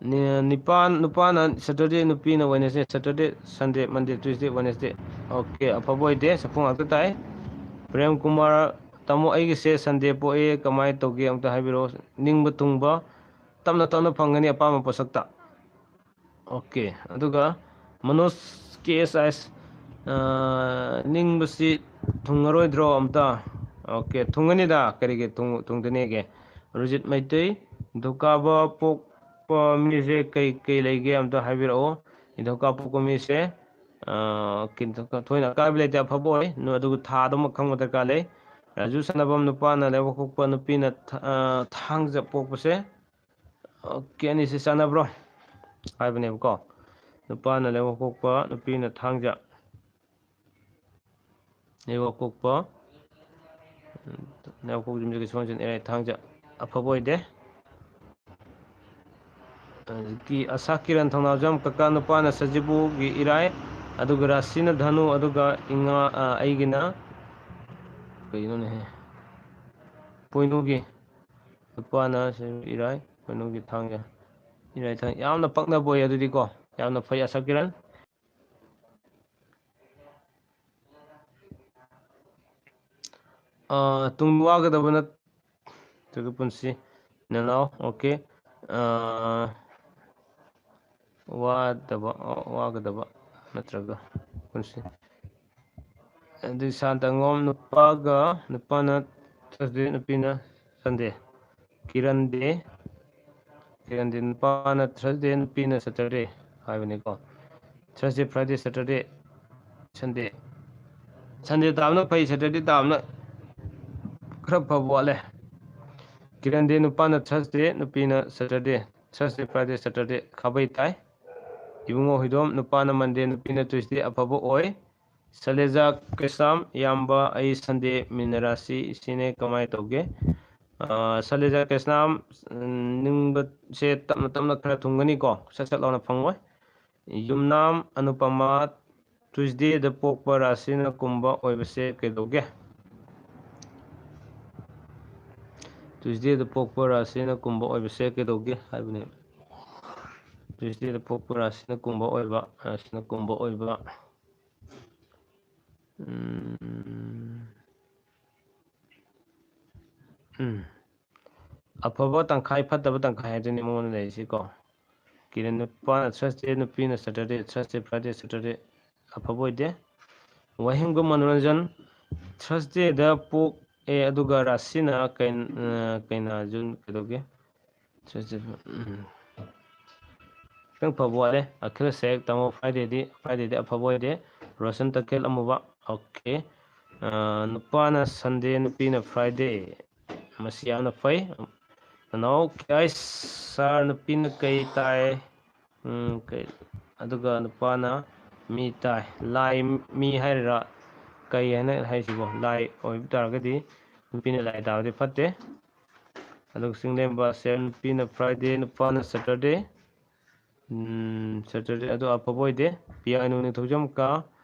ꯅꯤ-, ꯅꯤꯄꯥꯟ, ꯅꯨꯄꯥꯅ ꯁꯦꯇꯔꯗꯦ, ꯅꯨꯄꯤꯅ ꯋꯦꯅꯁꯗꯦ, ꯁꯦꯇꯔꯗꯦ, ꯁꯟꯗꯦ, ꯃꯟꯗꯦ, ꯇ꯭ꯌꯨꯁꯗꯦ, ꯋꯦꯅꯁꯗꯦ꯫ ꯑꯣꯀꯦ, ꯑꯐꯕ ꯑꯣꯏꯗꯦ, ꯁꯐꯨ ꯉꯥꯛꯇ ꯇꯥꯏ꯫ ꯄ꯭ꯔꯦꯝ ꯀꯨꯃꯥꯔ, ꯇꯥꯃꯣ, ꯑꯩꯒꯤꯁꯦ ꯁꯟꯗꯦ ꯄꯣꯛꯑꯦ, ꯀꯃꯥꯏꯅ ꯇꯧꯒꯦ ꯑꯝꯇ ꯍꯥꯏꯕꯤꯔꯛꯑꯣ꯫ ꯅꯤꯡꯕ ꯊꯨꯡꯕ, ꯇꯞꯅ ꯇꯞꯅ ꯐꯪꯒꯅꯤ ꯑꯄꯥꯝꯕ ꯄꯣꯠꯁꯛꯇ꯫ ꯑꯣꯀꯦ, ꯑꯗꯨꯒ ꯃꯅꯣꯖ ꯀꯦ ꯑꯦꯁ ꯑꯥꯏ ꯑꯦꯁ, ꯑ, ꯅꯤꯡꯕꯁꯤ ꯊꯨꯡꯉꯔꯣꯏꯗ꯭ꯔꯣ ꯑꯝꯇ? ꯑꯣꯀꯦ, ꯊꯨꯡꯒꯅꯤꯗ, ꯀꯔꯤꯒꯤ ꯊꯨꯡ-, ꯊꯨꯡꯗꯅꯤꯒꯦ? ꯔꯨꯖꯤꯠ ꯃꯩꯇꯩ, ꯅꯤꯡꯊꯧꯀꯥꯕ ꯄꯣꯛꯄ ꯃꯤꯁꯦ ꯀꯩ ꯀꯩ ꯂꯩꯒꯦ ꯑꯝꯇ ꯍꯥꯏꯕꯤꯔꯛꯑꯣ꯫ ꯅꯤꯡꯊꯧꯀꯥꯕ ꯄꯣꯛꯄ ꯃꯤꯁꯦ, ꯑ, ꯀꯩꯅꯣ, ꯊꯣꯏꯅ ꯑꯀꯥꯏꯕ ꯂꯩꯇꯦ, ꯑꯐꯕ ꯑꯣꯏ꯫ ꯅꯨ-, ꯑꯗꯨꯒ ꯊꯥꯗꯨꯃ ꯈꯪꯕ ꯗꯔꯀꯥꯔ ꯂꯩ꯫ ꯔꯥꯖꯨ ꯁꯅꯥꯕꯝ, ꯅꯨꯄꯥꯅ ꯂꯩꯕꯥꯛꯄꯣꯛꯄ, ꯅꯨꯄꯤꯅ ꯊ-, ꯑ, ꯊꯥꯡꯖ ꯄꯣꯛꯄꯁꯦ꯫ ꯑꯣꯀꯦ, ꯑꯅꯤꯁꯤ ꯆꯥꯟꯅꯕ꯭ꯔꯣ ꯍꯥꯏꯕꯅꯦꯕꯀꯣ꯫ ꯅꯨꯄꯥꯅ ꯂꯩꯕꯥꯛꯄꯣꯛꯄ, ꯅꯨꯄꯤꯅ ꯊꯥꯡꯖ꯫ ꯂꯩꯕꯥꯛꯄꯣꯛꯄ, ꯂꯩꯕꯥꯛꯄꯣꯛꯄ ꯌꯨꯝꯁꯀꯩꯁ ꯁꯒꯣꯜꯁꯦꯟ, ꯏꯔꯥꯏ, ꯊꯥꯡꯖ꯫ ꯑꯐꯕ ꯑꯣꯏꯗꯦ꯫ ꯑꯗꯒꯤ ꯑꯁꯥ ꯀꯤꯔꯟ, ꯊꯧꯅꯥꯎꯖꯝ, ꯀꯀꯥ, ꯅꯨꯄꯥꯅ ꯁꯖꯤꯕꯨꯒꯤ ꯏꯔꯥꯏ, ꯑꯗꯨꯒ ꯔꯥꯁꯤꯅ ꯙꯅꯨ, ꯑꯗꯨꯒ ꯏꯉꯥ, ꯑ, ꯑꯩꯒꯤꯅ ꯀꯩꯅꯣꯅꯦꯍꯦ? ꯄꯣꯏꯅꯨꯒꯤ, ꯅꯨꯄꯥꯅ ꯁꯖꯤꯕꯨ ꯏꯔꯥꯏ, ꯄꯣꯏꯅꯨꯒꯤ ꯊꯥꯡꯖ꯫ ꯏꯔꯥꯏ ꯊꯥꯡꯖ꯫ ꯌꯥꯝꯅ ꯄꯛꯅꯕ ꯑꯣꯏ ꯑꯗꯨꯗꯤꯀꯣ꯫ ꯌꯥꯝꯅ ꯐꯩ, ꯑꯁꯥ ꯀꯤꯔꯟ꯫ ꯑ, ꯇꯨꯡ ꯋꯥꯒꯗꯕ ꯅꯠꯇ꯭ꯔꯒ ꯄꯨꯟꯁꯤ, ꯅꯅꯥꯎ, ꯑꯣꯀꯦ꯫ ꯑ, ꯋꯥꯗꯕ, ꯑ, ꯋꯥꯒꯗꯕ ꯅꯠꯇ꯭ꯔꯒ ꯄꯨꯟꯁꯤ꯫ ꯑꯗꯨ ꯁꯥꯟꯇ ꯑꯉꯣꯝ, ꯅꯨꯄꯥꯒ, ꯅꯨꯄꯥꯅ Thursday, ꯅꯨꯄꯤꯅ Sunday꯫ ꯀꯤꯔꯟ ꯗꯦ, ꯀꯤꯔꯟ ꯗꯦ, ꯅꯨꯄꯥꯅ Thursday, ꯅꯨꯄꯤꯅ Saturday ꯍꯥꯏꯕꯅꯤꯀꯣ꯫ Thursday, Friday, Saturday, Sunday꯫ Sunday ꯇꯥꯕꯅ ꯐꯩ, Saturday ꯇꯥꯕꯅ ꯈꯔ ꯐꯕ ꯋꯥꯠꯂꯦ꯫ ꯀꯤꯔꯟ ꯗꯦ, ꯅꯨꯄꯥꯅ Thursday, ꯅꯨꯄꯤꯅ Saturday꯫ Thursday, Friday, Saturday ꯈꯥꯕꯩ ꯇꯥꯏ꯫ ꯏꯕꯨꯡꯉꯣ ꯍꯨꯏꯗꯣꯝ, ꯅꯨꯄꯥꯅ Monday, ꯅꯨꯄꯤꯅ Tuesday ꯑꯐꯕ ꯑꯣꯏ꯫ ꯁꯂꯦꯖꯥ ꯀꯩꯁꯥꯝ, ꯏꯌꯥꯝꯕ, ꯑꯩ Sunday ꯃꯤꯟ ꯔꯥꯁꯤ ꯏꯁꯤꯅꯦ, ꯀꯃꯥꯏꯅ ꯇꯧꯒꯦ? ꯑꯥ, ꯁꯂꯦꯖꯥ ꯀꯩꯁꯥꯝ, ꯎꯝ, ꯅꯤꯡꯕꯁꯦ ꯇꯞꯅ ꯇꯞꯅ ꯈꯔ ꯊꯨꯡꯒꯅꯤꯀꯣ, ꯁꯠ ꯁꯠ ꯂꯥꯎꯅ ꯐꯪꯉꯣꯏ꯫ ꯌꯨꯝꯅꯥꯝ ꯑꯅꯨꯄꯃꯥ, Tuesdayꯗ ꯄꯣꯛꯄ ꯔꯥꯁꯤꯅ ꯀꯨꯝꯕ ꯑꯣꯏꯕꯁꯦ ꯀꯩꯗꯧꯒꯦ? Tuesdayꯗ ꯄꯣꯛꯄ ꯔꯥꯁꯤꯅ ꯀꯨꯝꯕ ꯑꯣꯏꯕꯁꯦ ꯀꯩꯗꯧꯒꯦ ꯍꯥꯏꯕꯅꯦ꯫ Tuesdayꯗ ꯄꯣꯛꯄ ꯔꯥꯁꯤꯅ ꯀꯨꯝꯕ ꯑꯣꯏꯕ, ꯔꯥꯁꯤꯅ ꯀꯨꯝꯕ ꯑꯣꯏꯕ꯫ ꯎꯝ꯫ ꯎꯝ꯫ ꯑꯐꯕ ꯇꯪꯈꯥꯏ, ꯐꯠꯇꯕ ꯇꯪꯈꯥꯏ ꯍꯥꯏꯗꯨꯅꯤ ꯃꯉꯣꯟꯗ ꯂꯩꯔꯤꯁꯤꯀꯣ꯫ ꯀꯤꯔꯟ, ꯅꯨꯄꯥꯅ Thursday, ꯅꯨꯄꯤꯅ Saturday, Thursday, Friday, Saturday ꯑꯐꯕ ꯑꯣꯏꯗꯦ꯫ ꯋꯥꯍꯦꯡꯕꯝ ꯃꯅꯣꯔꯟꯖꯟ, Thursdayꯗ ꯄꯣꯛꯑꯦ, ꯑꯗꯨꯒ ꯔꯥꯁꯤꯅ ꯀꯩ-, ꯑ, ꯀꯩꯅꯥ, ꯖꯨꯟ ꯀꯩꯗꯧꯒꯦ? Thursday, ꯎꯝ꯫ ꯈꯤꯇꯪ ꯐꯕ ꯋꯥꯠꯂꯦ꯫ ꯑꯈꯤꯜ ꯁꯦꯛ, ꯇꯥꯃꯣ, Fridayꯗꯤ, Fridayꯗꯤ ꯑꯐꯕ ꯑꯣꯏꯗꯦ꯫ ꯔꯣꯁꯟ ꯇꯈꯦꯜ ꯑꯃꯨꯕ, okay꯫ ꯑ, ꯅꯨꯄꯥꯅ Sunday, ꯅꯨꯄꯤꯅ Friday꯫ ꯃꯁꯤ ꯌꯥꯝꯅ ꯐꯩ꯫ ꯅꯅꯥꯎ ꯀꯤꯌꯥꯏ ꯁꯥꯔ, ꯅꯨꯄꯤꯅ ꯀꯩ ꯇꯥꯏ? ꯎꯝ, ꯀꯩ, ꯑꯗꯨꯒ ꯅꯨꯄꯥꯅ ꯃꯤ ꯇꯥꯏ꯫ ꯂꯥꯏ ꯃꯤ ꯍꯥꯏꯔꯤꯔꯥ? ꯀꯩ ꯍꯥꯏꯅ ꯍꯥꯏꯁꯤꯕꯣ? ꯂꯥꯏ ꯑꯣꯏꯕ ꯇꯥꯔꯒꯗꯤ ꯅꯨꯄꯤꯅ ꯂꯥꯏ ꯇꯥꯕꯗꯤ ꯐꯠꯇꯦ꯫ ꯑꯗꯨꯒ ꯆꯤꯡꯂꯦꯝꯕ ꯁꯦꯝ, ꯅꯨꯄꯤꯅ Friday, ꯅꯨꯄꯥꯅ Saturday꯫ ꯎꯝ, Saturday ꯑꯗꯨ ꯑꯐꯕ ꯑꯣꯏꯗꯦ꯫ ꯄꯤꯌꯥꯅꯨ ꯅꯤꯡꯊꯧꯖꯝ ꯀꯥ,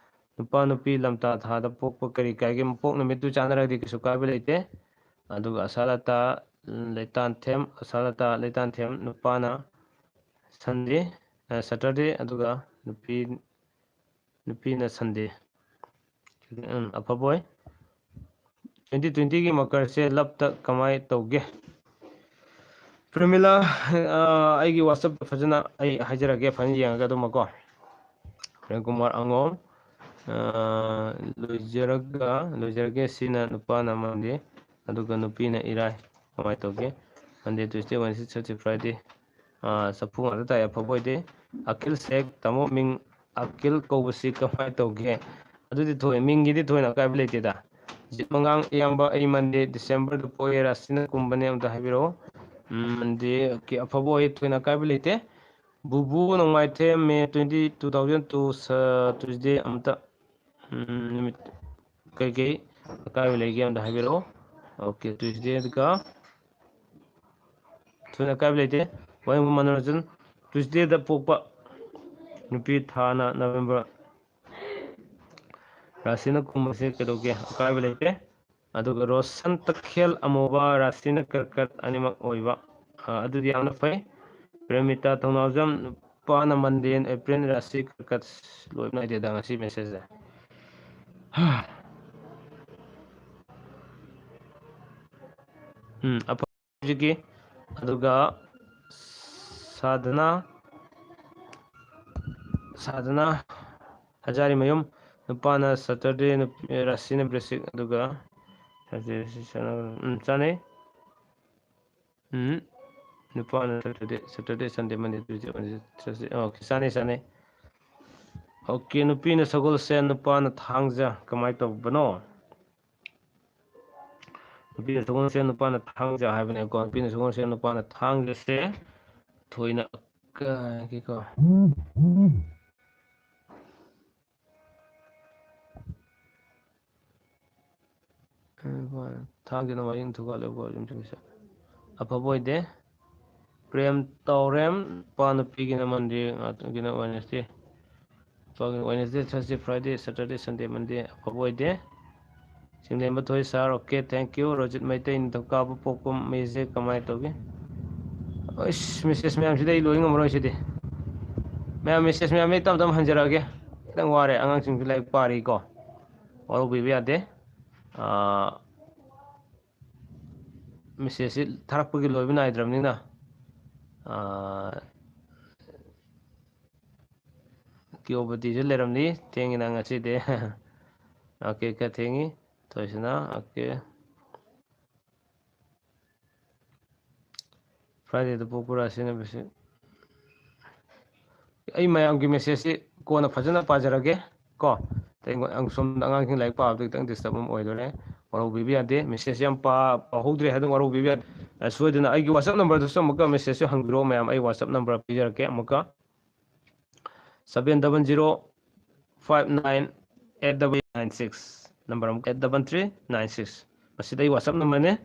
ꯅꯨꯄꯥ ꯅꯨꯄꯤ ꯂꯝꯇꯥ ꯊꯥꯗ ꯄꯣꯛꯄ ꯀꯔꯤ ꯀꯥꯏꯒꯦ? ꯃꯄꯣꯛ ꯅꯨꯃꯤꯠꯇꯨ ꯆꯥꯟꯅꯔꯒꯗꯤ ꯀꯩꯁꯨ ꯀꯥꯏꯕ ꯂꯩꯇꯦ꯫ ꯑꯗꯨꯒ ꯑꯁꯥꯂꯇꯥ ꯂꯩꯇꯥꯟꯊꯦꯝ, ꯑꯁꯥꯂꯇꯥ ꯂꯩꯇꯥꯟꯊꯦꯝ, ꯅꯨꯄꯥꯅ Sunday, ꯑ, Saturday, ꯑꯗꯨꯒ ꯅꯨꯄꯤ, ꯅꯨꯄꯤꯅ Sunday꯫ ꯎꯝ, ꯑꯐꯕ ꯑꯣꯏ꯫ Twenty twentyꯒꯤ ꯃꯀꯔꯁꯦ loveꯇ ꯀꯃꯥꯏ ꯇꯧꯒꯦ? ꯄ꯭ꯔꯦꯃꯤꯂꯥ, ꯑ, ꯑꯩꯒꯤ WhatsAppꯇ ꯐꯖꯅ ꯑꯩ ꯍꯥꯏꯖꯔꯛꯀꯦ, ꯐꯖꯅ ꯌꯦꯡꯉꯒ ꯑꯗꯨꯃꯀꯣ꯫ ꯄ꯭ꯔꯦꯝ ꯀꯨꯃꯥꯔ ꯑꯉꯣꯝ, ꯑ, ꯂꯣꯏꯖꯔꯒ, ꯂꯣꯏꯖꯔꯒꯦ꯫ ꯁꯤꯅ ꯅꯨꯄꯥꯅ Monday, ꯑꯗꯨꯒ ꯅꯨꯄꯤꯅ ꯏꯔꯥꯏ꯫ ꯀꯃꯥꯏꯅ ꯇꯧꯒꯦ? Monday, Tuesday, Wednesday, Thursday, Friday꯫ ꯑ, ꯆꯐꯨ ꯉꯥꯛꯇ ꯇꯥꯏ, ꯑꯐꯕ ꯑꯣꯏꯗꯦ꯫ ꯑꯈꯤꯜ ꯁꯦꯛ, ꯇꯥꯃꯣ ꯃꯤꯡ ꯑꯈꯤꯜ ꯀꯧꯕꯁꯤ ꯀꯃꯥꯏꯅ ꯇꯧꯒꯦ? ꯑꯗꯨꯗꯤ ꯊꯣꯏ-, ꯃꯤꯡꯒꯤꯗꯤ ꯊꯣꯏꯅ ꯑꯀꯥꯏꯕ ꯂꯩꯇꯦꯗ꯫ ꯖꯤꯠ ꯃꯉꯥꯡ ꯏꯌꯥꯝꯕ, ꯑꯩ Monday, December ꯗ ꯄꯣꯛꯑꯦ, ꯔꯥꯁꯤꯅ ꯀꯨꯝꯕꯅꯦ, ꯑꯝꯇ ꯍꯥꯏꯕꯤꯔꯛꯑꯣ꯫ ꯎꯝ, Monday, okay, ꯑꯐꯕ ꯑꯣꯏ, ꯊꯣꯏꯅ ꯑꯀꯥꯏꯕ ꯂꯩꯇꯦ꯫ ꯕꯨꯕꯨ ꯅꯣꯡꯃꯥꯏꯊꯦꯝ, May twenty, two thousand two, ꯁ-, Tuesday ꯑꯝꯇ, ꯎꯝ, ꯅꯨꯃꯤꯠ ꯀꯩꯀꯩ ꯑꯀꯥꯏꯕ ꯂꯩꯒꯦ ꯑꯝꯇ ꯍꯥꯏꯕꯤꯔꯛꯑꯣ꯫ Okay, Tuesday ꯗꯨꯒ ꯊꯣꯏꯅ ꯑꯀꯥꯏꯕ ꯂꯩꯇꯦ꯫ ꯋꯥꯍꯦꯡꯕꯝ ꯃꯅꯣꯔꯟꯖꯟ, Tuesday ꯗ ꯄꯣꯛꯄ ꯅꯨꯄꯤ, ꯊꯥꯅ November, ꯔꯥꯁꯤꯅ ꯀꯨꯝꯕꯁꯦ ꯀꯩꯗꯧꯒꯦ? ꯑꯀꯥꯏꯕ ꯂꯩꯇꯦ꯫ ꯑꯗꯨꯒ ꯔꯣꯁꯟ ꯇꯈꯦꯜ ꯑꯃꯨꯕ, ꯔꯥꯁꯤꯅ ꯀꯔꯀꯠ, ꯑꯅꯤꯃꯛ ꯑꯣꯏꯕ꯫ ꯑ, ꯑꯗꯨꯗꯤ ꯌꯥꯝꯅ ꯐꯩ꯫ ꯄ꯭ꯔꯦꯃꯤꯇꯥ ꯊꯧꯅꯥꯎꯖꯝ, ꯅꯨꯄꯥꯅ Monday, April, ꯔꯥꯁꯤ ꯀꯔꯀꯠ꯫ ꯂꯣꯏꯕ ꯅꯥꯏꯗꯦꯗ ꯉꯁꯤ message ꯁꯦ꯫ ꯎꯝ, ꯑꯐ-, ꯍꯧꯖꯤꯛꯀꯤ, ꯑꯗꯨꯒ ꯁꯥꯗꯅ, ꯁꯥꯗꯅ ꯍꯖꯥꯔꯤꯃꯌꯨꯝ, ꯅꯨꯄꯥꯅ Saturday, ꯅꯨꯄꯤ, ꯔꯥꯁꯤꯅ ꯕ꯭ꯔꯦꯁꯤꯛ, ꯑꯗꯨꯒ Saturday, ꯎꯝ, ꯆꯥꯅꯩ꯫ ꯎꯝ, ꯅꯨꯄꯥꯅ Saturday, Saturday, Sunday, Monday, Tuesday, Wednesday, Thursday, okay, ꯆꯥꯅꯩ, ꯆꯥꯅꯩ꯫ Okay, ꯅꯨꯄꯤꯅ ꯁꯒꯣꯜꯁꯦꯟ, ꯅꯨꯄꯥꯅ ꯊꯥꯡꯖ, ꯀꯃꯥꯏꯅ ꯇꯧꯕꯅꯣ? ꯅꯨꯄꯤꯅ ꯁꯒꯣꯜꯁꯦꯟ, ꯅꯨꯄꯥꯅ ꯊꯥꯡꯖ ꯍꯥꯏꯕꯅꯦꯀꯣ꯫ ꯅꯨꯄꯤꯅ ꯁꯒꯣꯜꯁꯦꯟ, ꯅꯨꯄꯥꯅ ꯊꯥꯡꯖꯁꯦ ꯊꯣꯏꯅ ꯀ-, ꯀꯩꯀꯣ꯫ ꯊꯥꯡꯖꯅ ꯋꯥꯌꯦꯜ ꯊꯧꯒꯠꯂꯦꯀꯣ, ꯌꯨꯝꯁꯤꯡꯁꯦ꯫ ꯑꯐꯕ ꯑꯣꯏꯗꯦ꯫ ꯄ꯭ꯔꯦꯝ ꯇꯧꯔꯦꯝ, ꯅꯨꯄꯥ ꯅꯨꯄꯤꯒꯤꯅ Monday, ꯉꯥꯛꯇꯒꯤꯅ Wednesday꯫ ꯅꯨꯄꯥꯒꯤꯅ Wednesday, Thursday, Friday, Saturday, Sunday, Monday ꯑꯐꯕ ꯑꯣꯏꯗꯦ꯫ ꯆꯤꯡꯂꯦꯝꯕ ꯊꯣꯏ sir, okay, thank you꯫ Rojit Meitei, ꯅꯤꯡꯊꯧꯀꯥꯕ ꯄꯣꯛꯄ ꯃꯩꯁꯦ ꯀꯃꯥꯏꯅ ꯇꯧꯒꯦ? ꯑꯁ, message ꯃꯌꯥꯝꯁꯤꯗꯤ ꯑꯩ ꯂꯣꯏ ꯉꯝꯃꯔꯣꯏ ꯁꯤꯗꯤ꯫ ꯃꯌꯥꯝ message ꯃꯌꯥꯝ ꯑꯩ ꯇꯞ ꯇꯞ ꯍꯟꯖꯔꯛꯑꯒꯦ꯫ ꯈꯤꯇꯪ ꯋꯥꯔꯦ, ꯑꯉꯥꯡꯁꯤꯡꯁꯨ ꯂꯥꯏꯔꯤꯛ ꯄꯥꯔꯤꯀꯣ꯫ ꯋꯥꯔꯧꯕꯤꯕ ꯌꯥꯗꯦ꯫ ꯑꯥ, message ꯁꯤ ꯊꯥꯔꯛꯄꯒꯤ ꯂꯣꯏꯕ ꯅꯥꯏꯗ꯭ꯔꯕꯅꯤꯅ, ꯑꯥ, ꯀ꯭ꯌꯨ ꯑꯣꯐ ꯗꯤꯁꯨ ꯂꯩꯔꯝꯅꯤ꯫ ꯊꯦꯡꯉꯤꯅ ꯉꯁꯤꯗꯤ꯫ ꯑꯣꯀꯦ, ꯈꯔ ꯊꯦꯡꯉꯤ꯫ ꯊꯣꯏꯁꯅꯥ, ꯑꯣꯀꯦ꯫ ꯐ꯭ꯔꯥꯏꯗꯦꯗ ꯄꯣꯛꯄ ꯔꯥꯁꯤꯅ ꯃꯦꯁꯦꯖ꯫ ꯑꯩ ꯃꯌꯥꯝꯒꯤ ꯃꯦꯁꯦꯖꯁꯤ ꯀꯣꯟꯅ ꯐꯖꯅ ꯄꯥꯖꯔꯒꯦ ꯀꯣ꯫ ꯑꯇꯩ ꯑꯉꯥꯡ-, ꯁꯣꯝꯗ ꯑꯉꯥꯡꯁꯤꯡ ꯂꯥꯏꯔꯤꯛ ꯄꯥꯕꯗ ꯈꯤꯇꯪ ꯗꯤꯁꯇꯔꯕ ꯑꯃ ꯑꯣꯏꯗꯣꯔꯦ꯫ ꯋꯥꯔꯧꯕꯤꯕ ꯌꯥꯗꯦ꯫ ꯃꯦꯁꯦꯖꯁꯤ ꯌꯥꯝ ꯄꯥ-, ꯄꯥꯍꯧꯗ꯭ꯔꯦ ꯍꯥꯏꯗꯨꯅ ꯋꯥꯔꯧꯕꯤꯕ ꯌꯥꯗꯦ꯫ ꯑ, ꯁꯣꯏꯗꯅ ꯑꯩꯒꯤ WhatsApp ꯅꯝꯕꯔꯗꯁꯨ ꯑꯃꯨꯛꯀ ꯃꯦꯁꯦꯖꯁꯨ ꯍꯪꯕꯤꯔꯛꯑꯣ ꯃꯌꯥꯝ꯫ ꯑꯩ WhatsApp ꯅꯝꯕꯔ ꯄꯤꯖꯔꯛꯀꯦ ꯑꯃꯨꯛꯀ꯫ Seven double zero five nine eight double nine six꯫ Number ꯑꯃꯨꯛ eight double three nine six꯫ ꯃꯁꯤꯗ ꯑꯩ WhatsApp ꯅꯝꯕꯔꯅꯦ꯫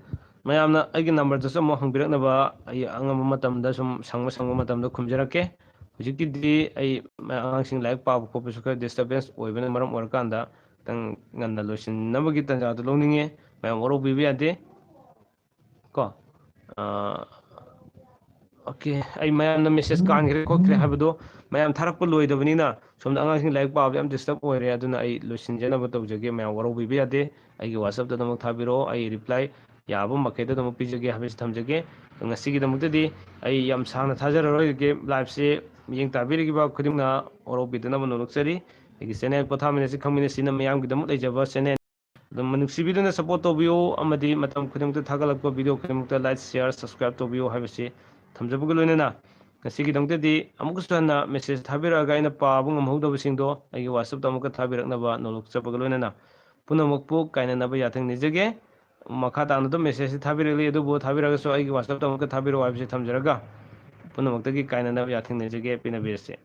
ꯃꯌꯥꯝꯅ ꯑꯩꯒꯤ ꯅꯝꯕꯔꯗꯁꯨ ꯑꯃꯨꯛ ꯍꯪꯕꯤꯔꯛꯅꯕ, ꯑꯩ ꯑꯉꯝꯕ ꯃꯇꯝꯗ ꯁꯨꯝ ꯁꯪꯕ ꯁꯪꯕ ꯃꯇꯝꯗ ꯈꯨꯝꯖꯔꯛꯀꯦ꯫ ꯍꯧꯖꯤꯛꯀꯤꯗꯤ ꯑꯩ ꯑꯉꯥꯡꯁꯤꯡ ꯂꯥꯏꯔꯤꯛ ꯄꯥꯕ ꯈꯣꯠꯄꯁꯨ ꯈꯔ disturbance ꯑꯣꯏꯕꯅ ꯃꯔꯝ ꯑꯣꯏꯔꯀꯥꯟꯗ ꯈꯤꯇꯪ ꯉꯟꯅ ꯂꯣꯏꯁꯤꯟꯅꯕꯒꯤ ꯇꯥꯟꯖꯥꯗꯨ ꯂꯧꯅꯤꯡꯉꯦ꯫ ꯃꯌꯥꯝ ꯋꯥꯔꯧꯕꯤꯕ ꯌꯥꯗꯦ꯫ ꯀꯣ? ꯑꯥ, ꯑꯣꯀꯦ, ꯑꯩ ꯃꯌꯥꯝꯅ ꯃꯦꯁꯦꯖ ꯀꯥꯟꯈ꯭ꯔꯦ ꯈꯣꯠꯈ꯭ꯔꯦ ꯍꯥꯏꯕꯗꯣ ꯃꯌꯥꯝ ꯊꯥꯔꯛꯄ ꯂꯣꯏꯗꯕꯅꯤꯅ ꯁꯣꯝꯗ ꯑꯉꯥꯡꯁꯤꯡ ꯂꯥꯏꯔꯤꯛ ꯄꯥꯕꯗ ꯌꯥꯝ ꯗꯤꯁꯇꯔꯕ ꯑꯣꯏꯔꯦ꯫ ꯑꯗꯨꯅ ꯑꯩ ꯂꯣꯏꯁꯤꯟꯖꯅꯕ ꯇꯧꯖꯒꯦ꯫ ꯃꯌꯥꯝ ꯋꯥꯔꯧꯕꯤꯕ ꯌꯥꯗꯦ꯫ ꯑꯩꯒꯤ WhatsApp-ꯇ ꯑꯗꯨꯃꯛ ꯊꯥꯕꯤꯔꯛꯑꯣ꯫ ꯑꯩ ꯔꯤꯄ꯭ꯂꯥꯏ ꯌꯥꯕ ꯃꯈꯩꯗ ꯑꯗꯨꯃꯛ ꯄꯤꯖꯒꯦ ꯍꯥꯏꯕꯁꯤ ꯊꯝꯖꯒꯦ꯫ ꯉꯁꯤꯒꯤꯗꯃꯛꯇꯗꯤ ꯑꯩ ꯌꯥꯝ ꯁꯥꯡꯅ ꯊꯥꯖꯔꯔꯣꯏꯒꯦ꯫ Live-ꯁꯤ ꯃꯤꯠꯌꯦꯡ ꯇꯥꯕꯤꯔꯤꯕ ꯈꯨꯗꯤꯡꯃꯛꯅ ꯋꯥꯔꯧꯕꯤꯗꯅꯕ ꯅꯣꯂꯨꯛꯆꯔꯤ꯫ ꯑꯩꯒꯤ channel ꯄꯣꯊꯥꯃꯤꯟꯅꯁꯤ ꯈꯪꯃꯤꯟꯅꯁꯤꯅ ꯃꯤꯌꯥꯝꯒꯤꯗꯃꯛ ꯂꯩꯖꯕ channel꯫ ꯑꯗꯨꯝ ꯅꯨꯡꯁꯤꯕꯤꯗꯨꯅ support ꯇꯧꯕꯤꯌꯨ ꯑꯃꯗꯤ ꯃꯇꯝ ꯈꯨꯗꯤꯡꯃꯛꯇ ꯊꯥꯒꯠꯂꯛꯄ video ꯈꯨꯗꯤꯡꯃꯛꯇ like, share, subscribe ꯇꯧꯕꯤꯌꯨ ꯍꯥꯏꯕꯁꯤ ꯊꯝꯖꯕꯒ ꯂꯣꯏꯅꯅ ꯉꯁꯤꯒꯤꯗꯃꯛꯇꯗꯤ ꯑꯃꯨꯛꯀꯁꯨ ꯍꯟꯅ message ꯊꯥꯕꯤꯔꯛꯑꯒ ꯑꯩꯅ ꯄꯥꯕ ꯉꯝꯍꯧꯗꯕꯁꯤꯡꯗꯣ ꯑꯩꯒꯤ WhatsApp-ꯇ ꯑꯃꯨꯛꯀ ꯊꯥꯕꯤꯔꯛꯅꯕ ꯅꯣꯂꯨꯛꯆꯕꯒ ꯂꯣꯏꯅꯅ ꯄꯨꯝꯅꯃꯛꯄꯨ ꯀꯥꯏꯅꯅꯕ ꯌꯥꯊꯪ ꯅꯤꯖꯒꯦ꯫ ꯃꯈꯥ ꯇꯥꯅ ꯑꯗꯨꯝ message ꯊꯥꯕꯤꯔꯛꯂꯤ, ꯑꯗꯨꯕꯨ ꯊꯥꯕꯤꯔꯛꯑꯒꯁꯨ ꯑꯩꯒꯤ WhatsApp-ꯇ ꯑꯃꯨꯛꯀ ꯊꯥꯕꯤꯔꯛꯑꯣ ꯍꯥꯏꯕꯁꯤ ꯊꯝꯖꯔꯒ ꯄꯨꯝꯅꯃꯛꯇꯒꯤ ꯀꯥꯏꯅꯅꯕ ꯌꯥꯊꯪ ꯅꯤꯖꯒꯦ꯫ ꯄꯤꯅꯕꯤꯔꯁꯤ꯫